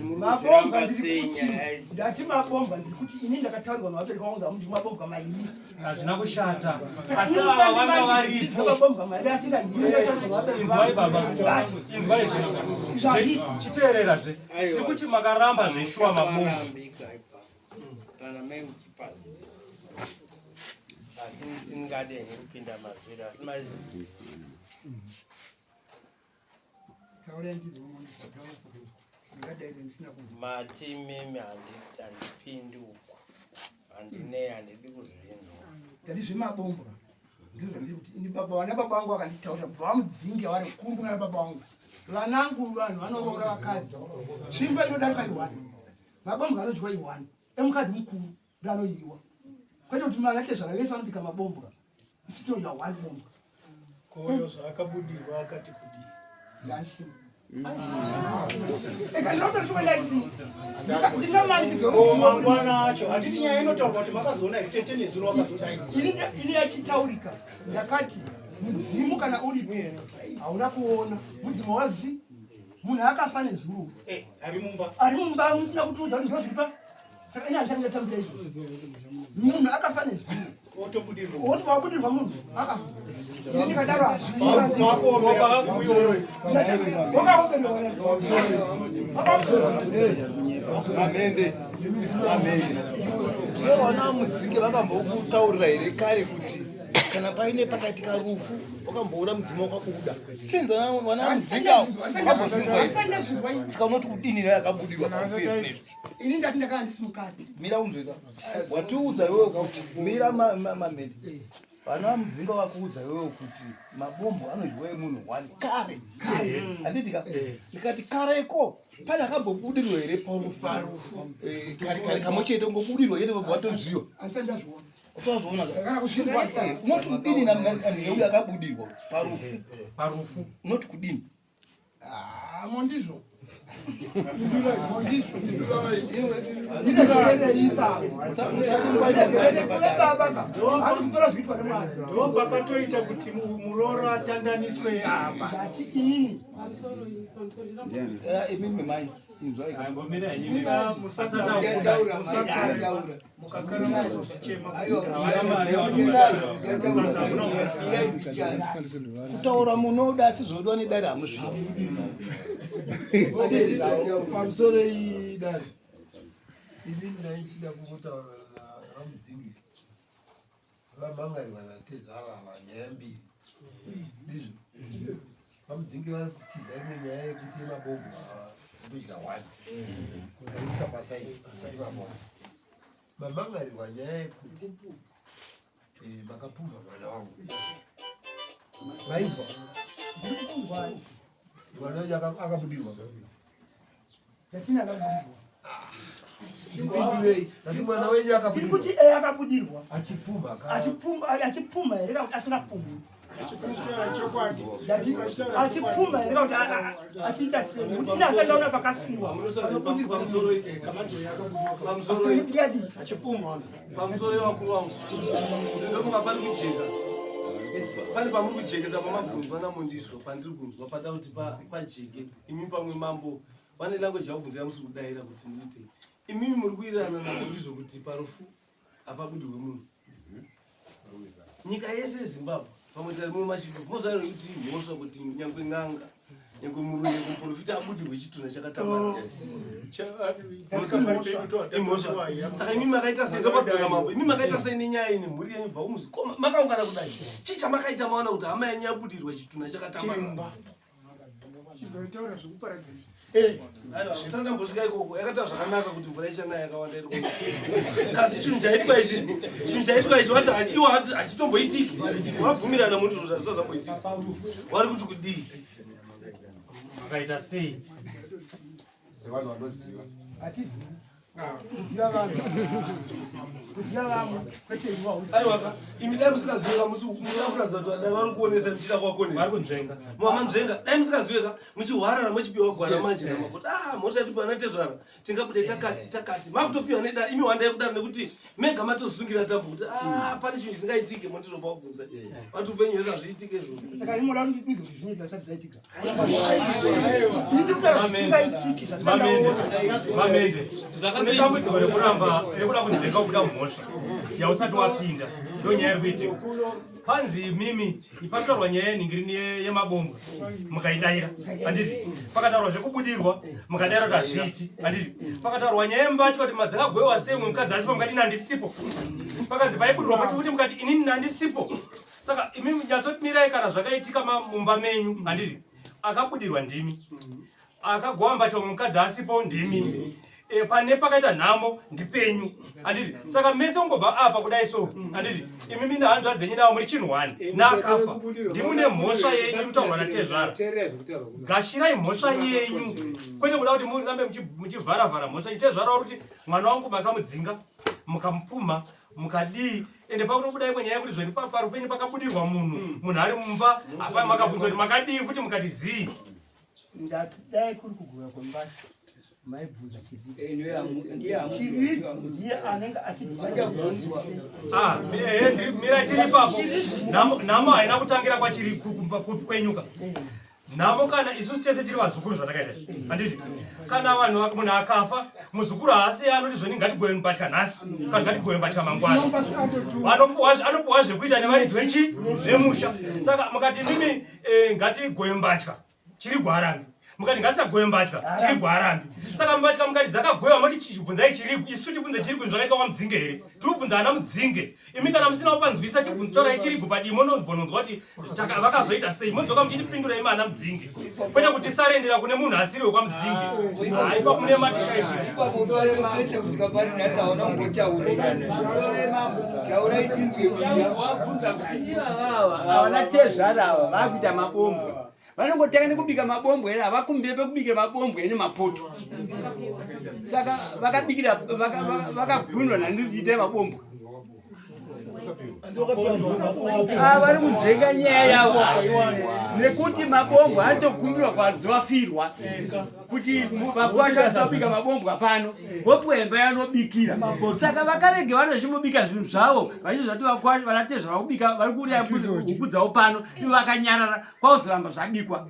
muri Mabomba kutiramba ndiri sei kuti nyaya idzi? ndati mabomba ndiri kuti ini ndakataurirwa navabereki vangu kuti mabomba mairi. Hazvina kushata. Asi ava vanga varipo. Mabomba mairi asinganyimi ndakataurirwa navabereki Inzwai vangu. baba. Inzwai zve. Chiteerera zve. Tiri kuti makaramba zveshuwa mabomba. Makarambika ipapo. Kana mai muchipaziva. Asi musingade henyu kupinda mazviri asi maizviziva. Taurai ndizvo mwana, taurai ndizvo. Ndingadai ndisina kunzwa. Mati mimi handipindi uku. Handinei handidi kuzvinzwa. Ndati zvemabomba ndizvo zvandiri kuti ini baba vana baba vangu vakanditaurira kubva vamudzinge vari kuru kuna baba vangu vanangu vanhu vanoroora vakadzi tsvimbo inodarika iwani mabombwa anodyiwa iwani emukadzi mukuru ndoanoyiwa kwete kuti vana tezvara vese vanobika mabombwa isu tinodya one bombwa Koyo zvaakabudirwa akati kudii? Ndandisina. Ko mangwana acho handiti nyaya inotaurwa kuti makazoona here tete nezuro wakazodai Ini yachitaurika ndakati mudzimu kana uripo hauna kuona mudzimu wazi munhu akafa nezuro Eh, ari mumba ari mumba musina kutiudza kuti ndozviripa Saka ini handitanga ndatambira izvo. Munhu akafa nezvino. Woti wabudirwa munhu. Aa. Ini ndikadaro hazviiti. Wakaomerwa. Amende. Amende. Iwe wana mudzinge vakambokutaurira here kare kuti kana paine pakaitika rufu wakamboona mudzimu wakabuda since vana mudzinga vambozvinzwa here saka unoti kudini naye akabudirwa parufu izvinezvi Ini ndati ndakanga ndisi mukadzi. Mira unzwika. Watiudza iwewe kuti mira mamende. Vana vamudzinga vakuudza iwewe kuti mabombo anodyiwa emunhu one kare. Kare. Handiti ka? Ndikati kareko pane akambobudirwa here parufu? Eh, kare kare kamwe chete ungobudirwa chete wobva watoziva. Handisati ndazviona. Utazviona ka? Eh, Unoti kudini nanheuyo akabudirwa parufu? Parufu. Unoti kudini? Ah, mondizvo. Ndopakatoita kuti muroora atandaniswe apa. Ndati inini. Imimi mai inzwai. Kutaura munoda asi zvinodiwa nedare hamuzvidi. Pamusoro iyi dare ini ndaichida kungotaura navamudzingi vamhangarirwa natezvara ava nyaya mbiri ndizvo vamudzingi vari kutiza imwe nyaya yekuti yemabombo ndodya one aisa pasaidi ivabombo mamangarirwa nyaya yekuti eh, makapumha mwana wangu vainzwa mwana wenyu akabudirwa Yatina akabudirwa. Ndipindurei. Ndati mwana wenyu akabudirwa. Tiri kuti eh akabudirwa. Achipumha ka. Achipumha achipumha here kana kuti asingapumhi. Ndati achipumha here kana kuti achiita sei? Kuti ini asati ndaona pakafiwa. Pamusoro pamusoro achipumha. Pamusoro yevakuru vangu. Ndofunga pari kujeka. Pane pamuri kujekesa pamabvunzwa namondizvo pandiri kunzwa pada kuti pajeke. Imi pamwe mambo vane language yavabvunza yamusi kudaira kuti muite imimi muri kuwirirana navo ndizvo kuti parufu hapabudirwe munhu nyika yese yezimbabwe pamwe tari muno machido moziva kuti mhosva kuti nyangwe n'anga nyangwe murume nyangwe muprofita abudirwe chitunha chakatambara imhosva saka imi makaita sei ndopabvunza mambo imi makaita sei nenyaya iyi nemhuri yenyu bva kumuzi ko makaungana kudai chii chamakaita maona kuti hama yenyu yabudirwa chitunha chakatambara Chinotaura zvekuparadzanisa. Eh, aiwa, tisati tambosvika ikoko yakataura zvakanaka kuti mvura ichanaya yakawanda iri kuno. Kasi chinhu chaitwa ichi, chinhu chaitwa ichi wati iwo hachitomboitiki. Wabvumirana munhu zvinhu zvazvisati zvamboitika. Wari kuti kudii? Makaita sei? Sevanhu vanoziva. Hatizivi. Kuziva vamwe. Kuziva vamwe kwete iwe hauzivi. Aiwa, imi dai musingazive ka musi muda kuratidza kuti dai vari kuonesa ndichida kuvakonesa. Vari kunzvenga. Mama nzvenga, dai musingazive ka muchihwarara muchipiwa gwara manje nama kuti ah mhosva yatipiwa natezvara tingabude takati takati makutopiwa neda imi wandai kudaro nekuti mega matosungira tambo kuti ah pane chinhu chisingaitike mondizvopa kubvunza. Vati upenyu hwese hazviitike izvozvo. Saka imi munoda kuti ndidudze kuti zvinoitika zvisati zvaitika. Mamende, une dambudziko rekuramba rekuda kunzvenga kubuda mhosva yausati wapinda ndonyaya iri kuitika panzi imimi pataurwa nyaya yenhingirini yemabomba mukaidaira handiti pakataurwa zvekubudirwa mukadaira kuti hazviiti handiti pakataurwa nyaya yembatya kuti madzakagwewa sei umwe mukadzi asipo mukati ini handisipo pakanzi paibudirwa pati kuti mukati inini handisipo saka imi nyatsomirai kana zvakaitika mumba menyu handiti akabudirwa ndimi akagowa mbatya umwe mukadzi asipo ndimi e, pane pakaita nhamo ndipenyu handiti saka mese ungobva apa kudai so handiti imi mina hanzvadzi dzenyu navo muri chinhu one Eh, naakafa ndimune mhosva yenyu kutaurwa natezvara gashirai mhosva yenyu kwete kuda kuti murambe muchivharavhara mhosva yenyu tezvara uri kuti mwana wangu makamudzinga mukamupumha mukadii ende pakutobuda imwe nyaya yekuti zvoni parupenyu pakabudirwa munhu mm. munhu ari mumba apa makabvunza kuti makadii futi mukati zii ndati dai kuri kugova kwembacho maibvunza eh, chirichiri anenge achibvunzwa ah, eh, eh, mira tiri ipapo nhamo haina kutangira kwachiri kwenyuka eh. Nhamo kana isusu tese tiri vazukuru zvatakaita izvi handiti Kana vanhu munhu akafa, muzukuru haasi anoti zvoni ngatigove mbatya nhasi kana ngatigove mbatya mangwana. Vanopuwa anopuwa zvekuita nevaridzi vechi vemusha. Saka mukati mimi eh, ngatigove mbatya chiri gwarambi mukati ngatisagove mbatya chiri gwarambi saka mbatya mukati dzakagovewa moti chibvunzai chirigu isu tibvunze chirigu zvakaitwa kwamudzinge here tiri kubvunza ana mudzinge imi kana musina kupanzwisa chibvunzo torai chirigu padii mononzwa kuti vakazoita sei modzoka muchitipindura imi ana mudzinge kwete kuti tisarendera kune munhu asiri wekwamudzinge haipa kune matishaishiwabvunza tezvara ava vakuita mabombwa vanongotanga nekubika mabombwe here havakumbire pekubikira mabombwe nemapoto saka vakabikira vakagunwa nandikuita mabombwe Ah, vari kunzvenga nyaya yavo nekuti mabombwa anotokumbirwa kwazovafirwa kuti vakwasha vabika mabombwa pano vopiwa imba yanobikira saka vakarege vanochimubika zvinhu zvavo vachizvati vanatezvara kubika vari kuuraya huku dzavo pano ivo vakanyarara kwakuzoramba zvabikwa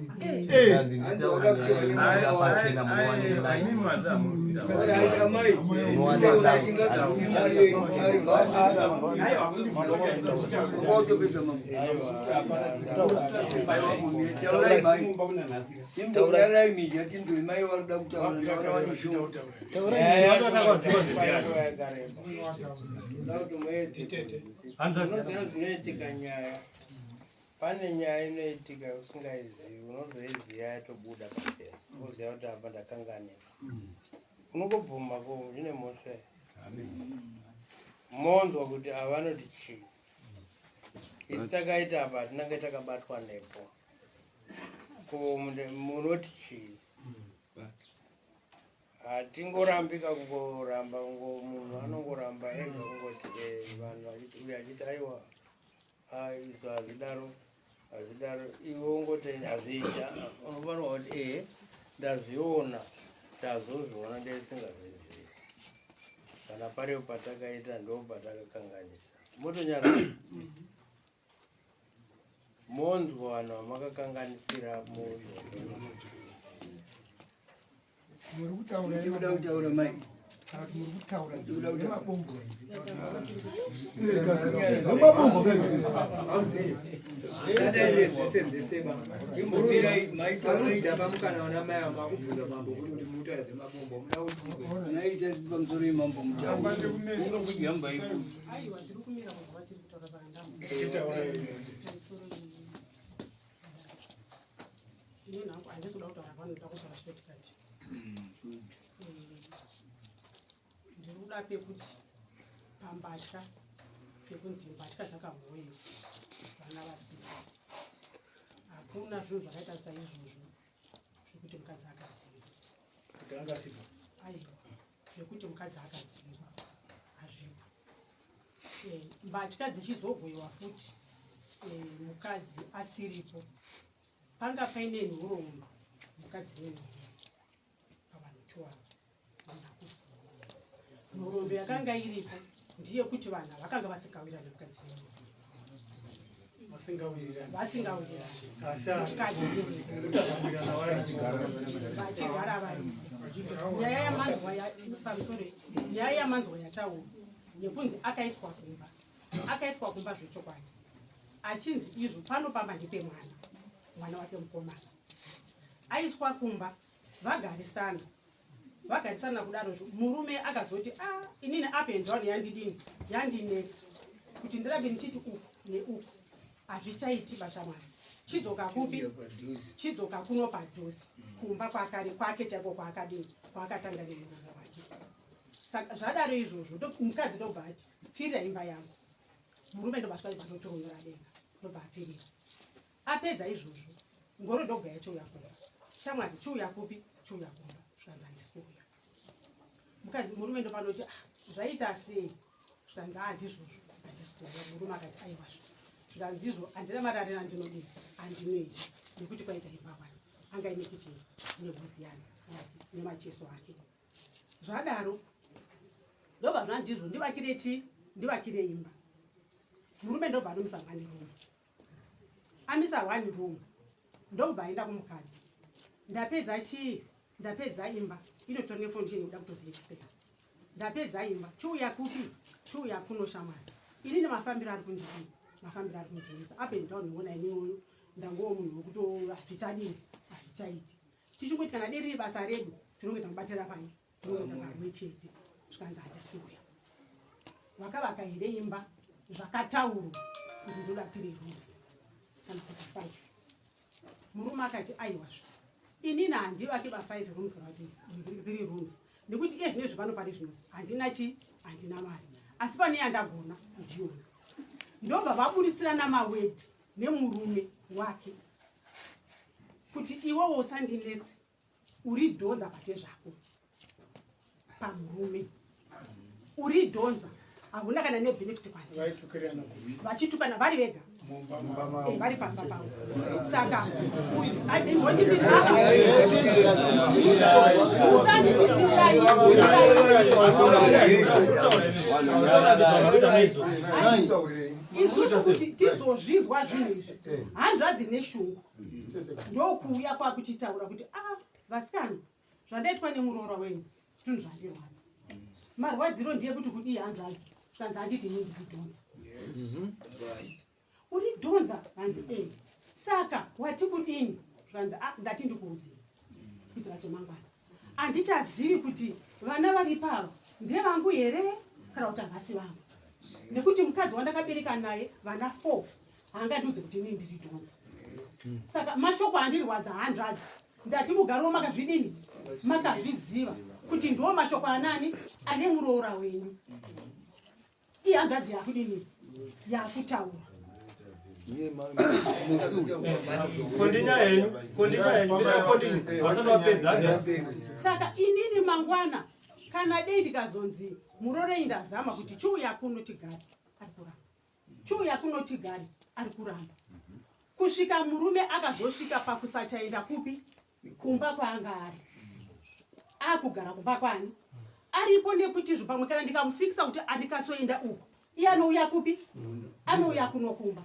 Zvinoitika nyaya Pane nyaya inoitika usingaizivi, unozoiziva yatobuda pachena, woziva kuti apa ndakanganisa. Unongobvuma ko zvine mhosva here? Monzwa kuti avanoti chii. Isu takaita apa hatinange takabatwa nepo. Ko munoti chii? Hatingorambika kungoramba munhu anongoramba ega kungoti eh, vanhu vachiti uyu achiti aiwa Ah, izvo hazvidaro hazvidaro iwe ungoti hazviita unofanirwa kuti ehe ndazviona ndazozviona ndisingazvizivi kana paripo patakaita ndo patakakanganisa motonyara monzwa vanhu vamakakanganisira munhu muri kutaura Ndikuda kutaura mai. Kana kuti muri kutaura nemabombo. Naita pamusoro yemambo mutauro. Unokujamba ipo. Aiwa, tiri kumira kubva tiri kutaura saka ndamu. Inini hangu handisi kuda kutaura panoda kutaura shortcut. Ndiri kuda pekuti pambatya pekunzi mbatya dzakahoyewa vana vasipo. Hakuna zvinhu zvakaita saizvozvo zvekuti mukadzi akadzingwa. Kuti anga asipo? Aiwa, zvekuti mukadzi akadzingwa hazvipo. Eh, mbatya dzichizogoiwa futi eh, mukadzi asiripo panga paine nhoroondo mukadzi nenhoroondo pavanhu two ava nhoroondo yakanga iripo ndeyekuti vanhu ava vakanga vasingawirani mukadzi nemurume vasingawirirani vasingawirirani vachigara vari nyaya yamanzwa pamusoro nyaya yamanzwa yataurwa yekunzi akaiswa kumba akaiswa kumba zvechokwadi achinzi izvo pano pamba ndepemwana mwana wake mukomana aiswa kumba vagarisana vagarisana kudaro murume akazoti a ah, inini up and down yandidini yandinetsa kuti ndirambe ndichiti uku neuku hazvichaiti bashamwari chidzoka kupi chidzoka kuno padhuze kumba kwakare kwake chaiko kwaakadini kwaakatanga nemurume wake saka zvadaro izvozvo mukadzi ndobva ati pfirira imba yangu murume ndobva asvika ndobva denga ndobva apfirira apedza izvozvo ngoro ndobva yachiuya kumba shamwari chiuya kupi chiuya kumba zvikanzi handisi kuuya mukadzi murume ndopanoti ah, zvaita sei zvikanzi ah ndizvozvo handisi kuuya murume akati aiwazve zvikanzi izvo handina marari andinodii andinoita nekuti kwaita imba wani anga ine kuti nehozi yani nemacheso ake zvadaro ndobva zvanzi izvo ndivakire chii ndivakire imba murume ndobva anomisa one room amisa one room ndobva aenda kumukadzi ndapedza chii Ndapedza imba inotori nefoundation yekuda kutozoexpect. Ndapedza imba chiuya kupi? Chiuya kuno shamwari. Ini nemafambiro ari kundii, mafambiro ari kundinetsa up and down. Ona ini ndangowo munhu wekuti hazvichadini, hazvichaiti. Tichingoti kana dei riri basa redu tinonge tamubatira pai, tinonge pamwe chete. Zvikanzi handisi kuuya. Wakavaka here imba zvakataurwa kuti ndoda 3 rooms kana kuti 5? Murume akati aiwazve, inini handivake ba 5 rooms kana kuti 3 rooms, nekuti iye zvinezvi pano pari zvino handina chi, handina mari, asi pane yandagona ndiyoyo. Ndobva vaburisirana mawedhi nemurume wake kuti iwewo usandinetse, uri dhonza pate zvako pamurume, uri dhonza, hauna kana nebenefit kwandiri. Vachitukana vari vega vari pamba pavo. Saka isusu kuti tizozvizwa zvinhu izvi, hanzvadzi neshungu ndokuuya kwakuchitaura kuti a ah, vasikana, zvandaitwa nemuroora wenyu zvinhu zvandirwadza. Marwadziro ndiye kuti kudii hanzvadzi? Zvikanzi handiti ini ndikudhonza, uri dhonza. Hanzi e, saka wati kudini? Zvikanzi a, ndati ndikuudzei kuitira chemangwana. Handichazivi kuti vana vari pava ndevangu here kana kuti havasi vangu, nekuti mukadzi wandakabereka naye vana 4 haangandiudze kuti inini ndiri dhonza. Saka mashoko andirwadza hanzvadzi. Ndati mugarowo makazvidini, makazviziva kuti ndo mashoko anani ane muroora wenyu. Iye hanzvadzi yakudini, yakutaura. Saka inini mangwana kana dei ndikazonzi murorei, ndazama kuti chiuya kuno tigare, ari kuramba. Chiuya kuno tigare, ari kuramba, kusvika murume akazosvika pakusachaenda kupi, kumba kwaanga ari, akugara kumba kwani aripo, nekuti izvo pamwe kana ndikamufikisa kuti andikasoenda uku, iye anouya kupi? Anouya kuno kumba.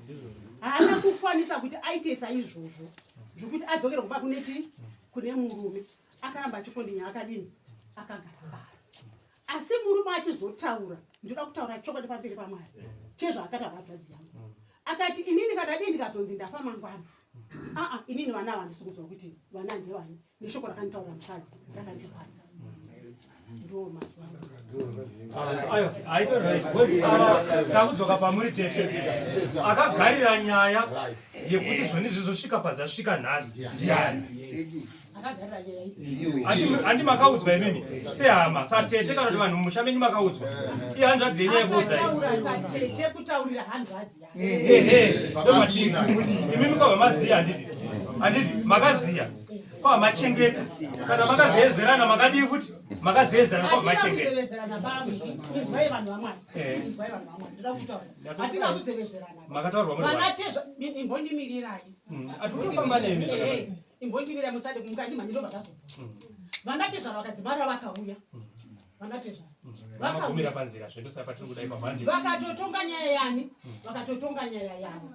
Haana kukwanisa kuti aite saizvozvo zvokuti adzokere kumba kune chii, kune murume. Akaramba achikondinya, akadini, akagara pari. Asi murume achizotaura, ndinoda kutaura chokwadi pamberi paMwari chezvaakataura hanzvadzi yangu. Akati inini kana dii ndikazonzi ndafa mangwana, aa, inini vana ava handisi kuziva kuti vana ndevani, neshoko rakanditaura mukadzi rakandirwadza. Ndo mazuva. Takudzoka pamuri tete. Akagarira nyaya yekuti zvoni zvizosvika pazasvika nhasi ndiani? Akagarira nyaya iyi. Handi makaudzwa imimi sehama, satete, kana kuti vanhu mumusha menyu makaudzwa? Iye hanzvadzi yenyu yekuudzai. Akataura satete kutaurira hanzvadzi yake. Ehe, ndomatiri imimi kwabva maziya, handiti? Handiti makaziya kwabva machengeta? Kana makazeezerana makadii futi makazeezerana kwabva Hatina machengeta. kuzevezerana bamwe. Inzwai vanhu vaMwari. Inzwai vanhu vaMwari, ndoda kutaura, hatina kuzevezerana. Makataurwa muri Vana vanhu. tezva, imbondimirirai. Atitofamba nemi zvakanaka. Imbondimirai, musade mukati mhanyiro vakazobvunza. Vana tezvara vakadzimara vakauya, vana tezvara Vamagumira vakauya panzira zvendosaka patiri kudai pamhandi. Vakatotonga nyaya yani, vakatotonga nyaya yavo,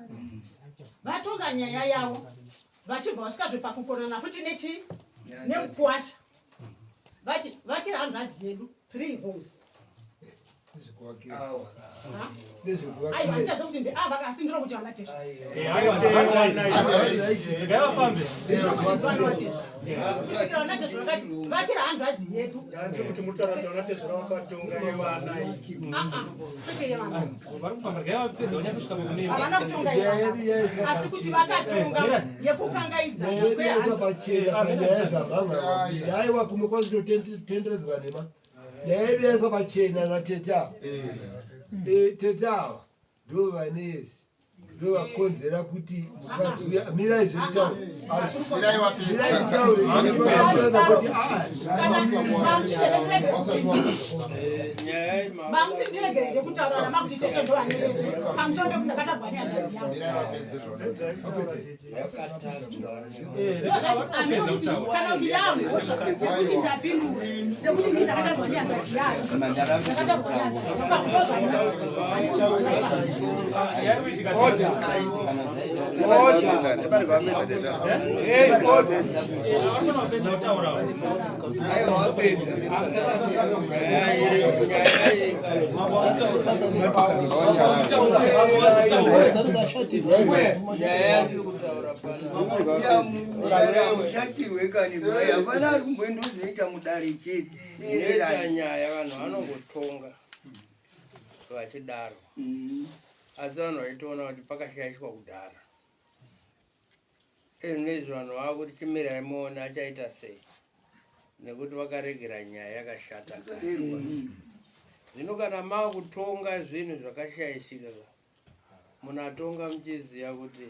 vatonga nyaya yavo, vachibva vasvikazve pakukonana futi nechi nemukwasha, vati vakira hanzvadzi yedu three rooms. Aiwa, handichaziva kuti ndeava, asi ndiro kuti vana tezvara. Regai vafambe. Kusvikira vana tezvara vakati vakira hanzvadzi yedu. Kuti mutaura kuti vanatezvara vakatonga yevana iyi. Ah, ah, kwete yevana. Vari kufamba, regai vapedza vanyatsosvika pakumira. Havana kutonga yevana, asi kuti vakatonga yekukangaidzana Nyaya yedu yaiswa kwehanzvadzi. pachena panyaya dzamhamha. Aiwa, kumwe kwazvinotenderedzwa nema. Nyaya yedu yaiswa pachena natete ava. Tete ava ndo vanesi, ndo vakonzera kuti mukadzi uya, mirai zvekutaura. Mirai wapedza. Mirai kutaura. Kana mamuchindiregerere kutaura namakuti tete ndovanerese pamusoro pekuti ndakatagwa nehanzvadzi. nehanzvadzi yangu. Kana kuti yamhosva yekuti ndapindura nekuti ndii ndakataurwa nehanzvadzi yangu, ndakataurwa Mushatirwe kani mai, hapana ari kumboendozoita mudare chete. Inoita nyaya vanhu vanongotonga vachidaro, asi vanhu vaitoona kuti pakashaishwa kudhara. Ezvinezvi vanhu vava kuti chimirai muone achaita sei, nekuti vakaregera nyaya yakashata kare. Zvino kana makutonga zvinhu zvakashaishika ka, munatonga muchiziva kuti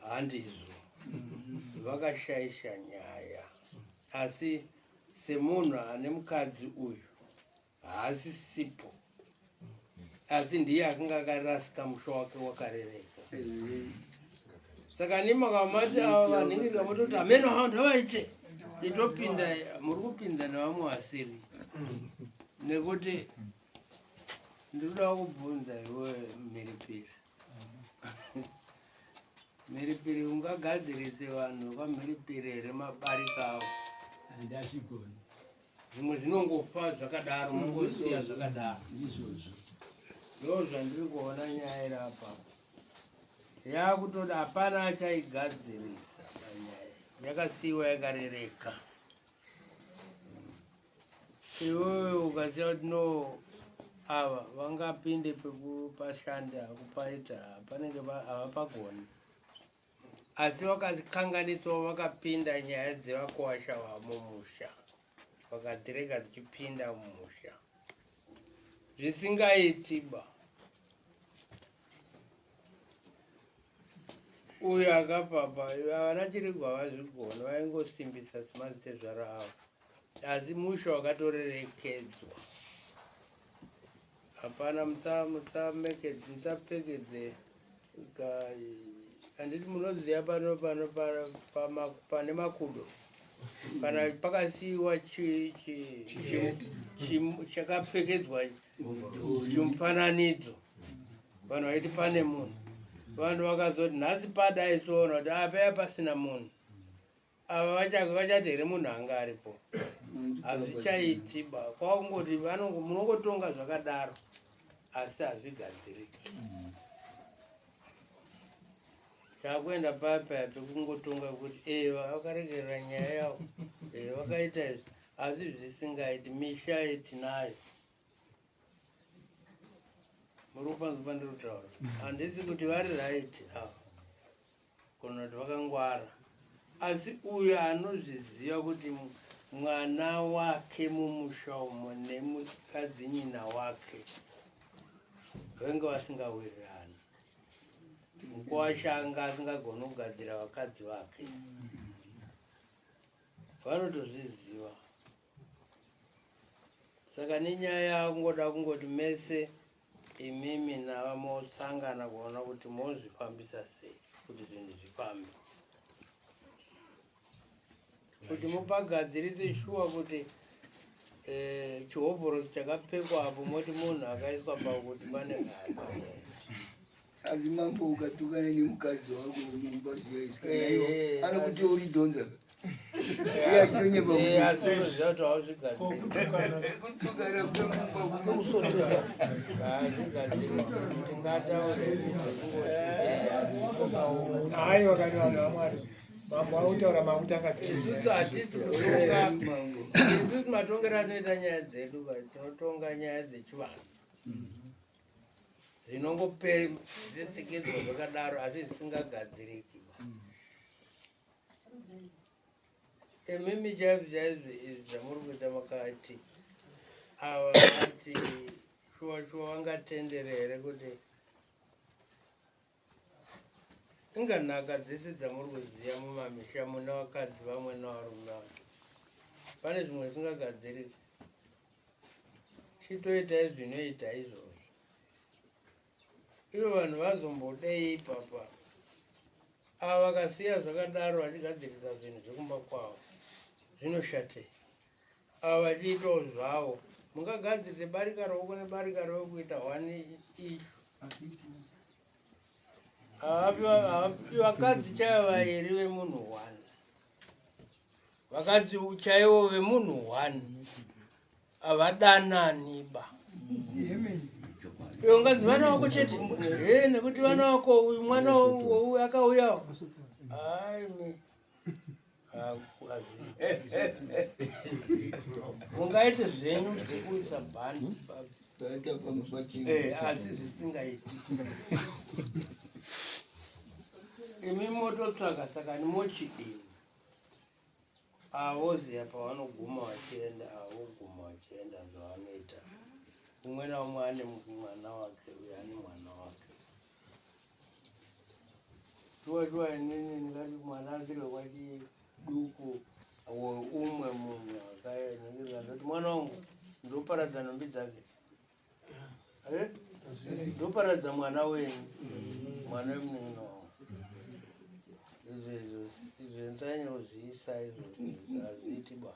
handizvo, vakashaisha nyaya. Asi semunhu ane mukadzi uyu haasisipo, asi ndiye akanga akarasika, musha wake wakarereka. Saka nimakamati ava vanhingirika vototi hameno havo ndavaite itopinda, muri kupinda nevamwe vasiri. Nekuti ndinoda kubvunza iwe mhiripiri, mhiripiri ungagadzirise vanhu vamhiripiri here mabarika avo? Handazvigoni. Zvimwe zvinongofa zvakadaro, mongosiya zvakadaro. Izvozvo ndo zvandiri kuona. Nyaya iri apa yakutoda hapana achaigadzirisa panyaya yakasiyiwa yakarereka. Iwewe ukasiya kuti no, ava vangapinde pekupashanda kupaita panenge havapagoni, asi vakakanganisawo, vakapinda nyaya dzevakuwasha vamumusha, vakadzirega dzichipinda mumusha zvisingaitiba. Uyo akapapa havana chirigwa, havazvigoni, vaingosimbisa semazitezvaro avo, asi musha wakatorerekedzwa. Hapana, musapfekedze. Handiti munoziva pano pano pane makudo, kana pakasiyiwa chakapfekedzwa chimufananidzo, vanhu vaiti pane munhu. Vanhu vakazoti nhasi padai soona kuti apaya pasina munhu, ava vachati here munhu anga aripo? Hazvichaitiba, kwakungoti munongotonga zvakadaro, asi hazvigadziriki. Takuenda paya paya pekungotonga kuti e vakaregerera nyaya yavo, e vakaita izvi, asi zvisingaiti. Misha tinayo, muri kupanzwa pandiri kutaura? Handisi kuti vari right ava kana kuti vakangwara, asi uyo anozviziva kuti mwana wake mumusha umo nemukadzinyina wake venge vasingawirirani, mukwasha anga asingagoni kugadzira vakadzi vake, vanotozviziva. Saka nenyaya yakungoda kungoti mese imimi nava mosangana kuona kuti mozvifambisa sei kuti zvinhu zvifambe, kuti mupagadzirise shuwa kuti chihovhorosi chakapfekwa apo moti munhu akaiswa pakuti pane Asi mambo, ukatukana nemukadzi wako mumba zviya, anokuti uridhonza, iye achitonyepa. Asi unoziva kuti hauzvigadziri. Kutukana kwemumba. Hazvigadziri, tingataure. Aiwa kani, vanhu vaMwari, mambo autaura makutanga. Isusu hatisi kutonga. Isusu matongero atinoita nyaya dzedu, tinotonga nyaya dzechivanhu zvinongopedzetsekedzwa zvakadaro, asi zvisingagadziriki. Imimi chaizvo chaizvo izvi zvamuri kuita, makati ava vati shuwa shuwa vangatendere here kuti inga nhaka dzese dzamuri kuziva mumamisha mune vakadzi vamwe nevarume vamwe, pane zvimwe zvisingagadziriki? Chitoitai zvinoita izvozvo. Ivo vanhu vazombodei ipapa? Ava vakasiya zvakadaro vachigadzirisa zvinhu zvekumba kwavo. Zvinoshatei? Ava vachiitawo zvavo. Mungagadzirise barika roko nebarika roko kuita one issue. Havapi vakadzi chaivo vairi vemunhu one. Vakadzi chaivo vemunhu one havadanani ba. Iwe unganzi vana wako chete eh, nekuti vana wako uyu mwana uyu akauyawo. Hayi ungaite zvenyu zvekuisa bhandi eh, asi zvisingaiti imi mototsvaga saka mochidini avoziva pavanoguma vachienda avoguma vachienda zvavanoita umwe naumwe ane mwana wake uyo ane mwana wake Shuwa shuwa inini ndingati mwana asvika kwachiduku weumwe munhu akaenekeza ndoti mwana wangu ndoparadza nhumbi dzake eh? ndoparadza mwana wenyu mwana wemunin'ina wangu izvo izvo izvo nsanyozviisa izvo hazviiti ba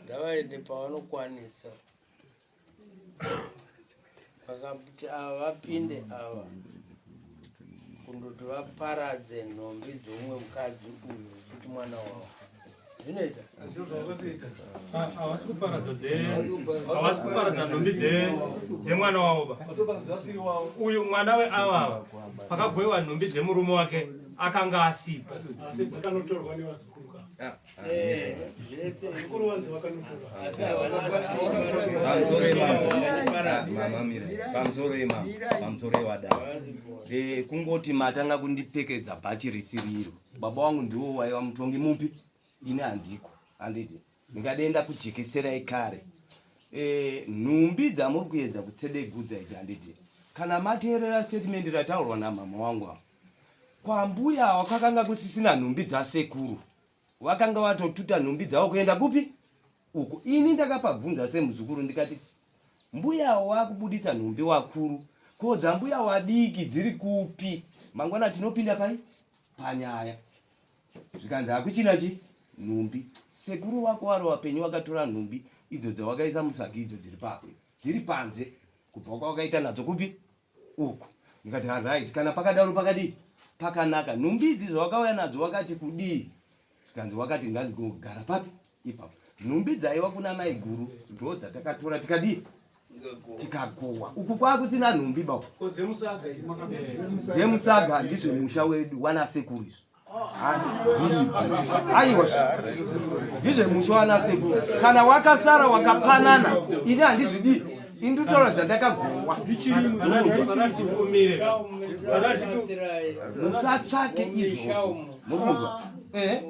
ndavaende pavanokwanisa Vakati ava vapinde ava kundoti vaparadze nhombi dzoumwe mukadzi uyu kuti mwana wavo zvinoita havasi kuparadza havasi kuparadza nhombi dzemwana wavo ba uyu mwana weava ava pakagoiwa nhombi dzemurume wake akanga asipo asi dzakanotorwa nevazukuru ka Pamusoro imama, pamusoro iwadaro. Eh, kungoti matanga kundipfekedza bhachi risiriro. Baba wangu ndiwo waiva mutongi mupi, ini handiko. Handiti ndingadenda kujekeserai kare. Eh, nhumbi dzamuri kuedza kutsedegudza idzi handiti. Kana mateerera statement rataurwa namama wangu ava. Kwambuya awa kwakanga kusisina nhumbi dzasekuru. Vakanga vatotuta nhumbi dzavo kuenda kupi? Uko. Ini ndakapabvunza semuzukuru ndikati mbuya awo wakubuditsa nhumbi wakuru ko dzambuya wadiki dziri kupi? Mangwana tinopinda pai? Panyaya. Zvikanzi hakuchina chi nhumbi. Sekuru wako wari wapenyu wakatora nhumbi idzo dzawakaisa musagi idzo dziri papo dziri panze kubva kwawakaita nadzo kupi? uku ndikati alright kana pakadaro pakadii pakanaka nhumbi idzi zvawakauya nadzo wakati kudii zvikanzi wakati ngadzigogara papi ipapo nhumbi dzaiwa kuna maiguru ndo dzatakatora tikadii tikagowa uku kwakusina nhumbi ba dzemusaga ndizvemusha wedu wanasekuru izvi Aiwa, ndizvemusha wanasekuru. Kana wakasara wakapanana, ini handizvidii. Ini ndotaura dzandakagowa. Musatsvake izvozvo. Muri kunzwa? Eh?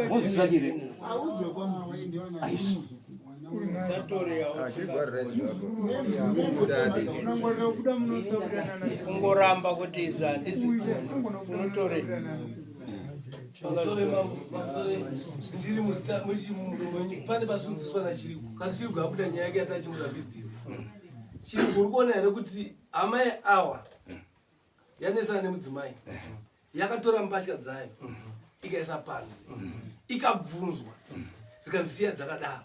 Mozvitsvakire. Aish. Kungoramba kuti izvi handizvigoni unotore ndiri muzita mwenyu pane pasunziswa nachiriku kasi chiriku abuda nyaya yake yatachimurambidzira chiriku uri kuona here kuti amai awa yanetsana nemudzimai yakatora mbatya dzayo ikaisa panze ikabvunzwa zikazisiya dzakadaro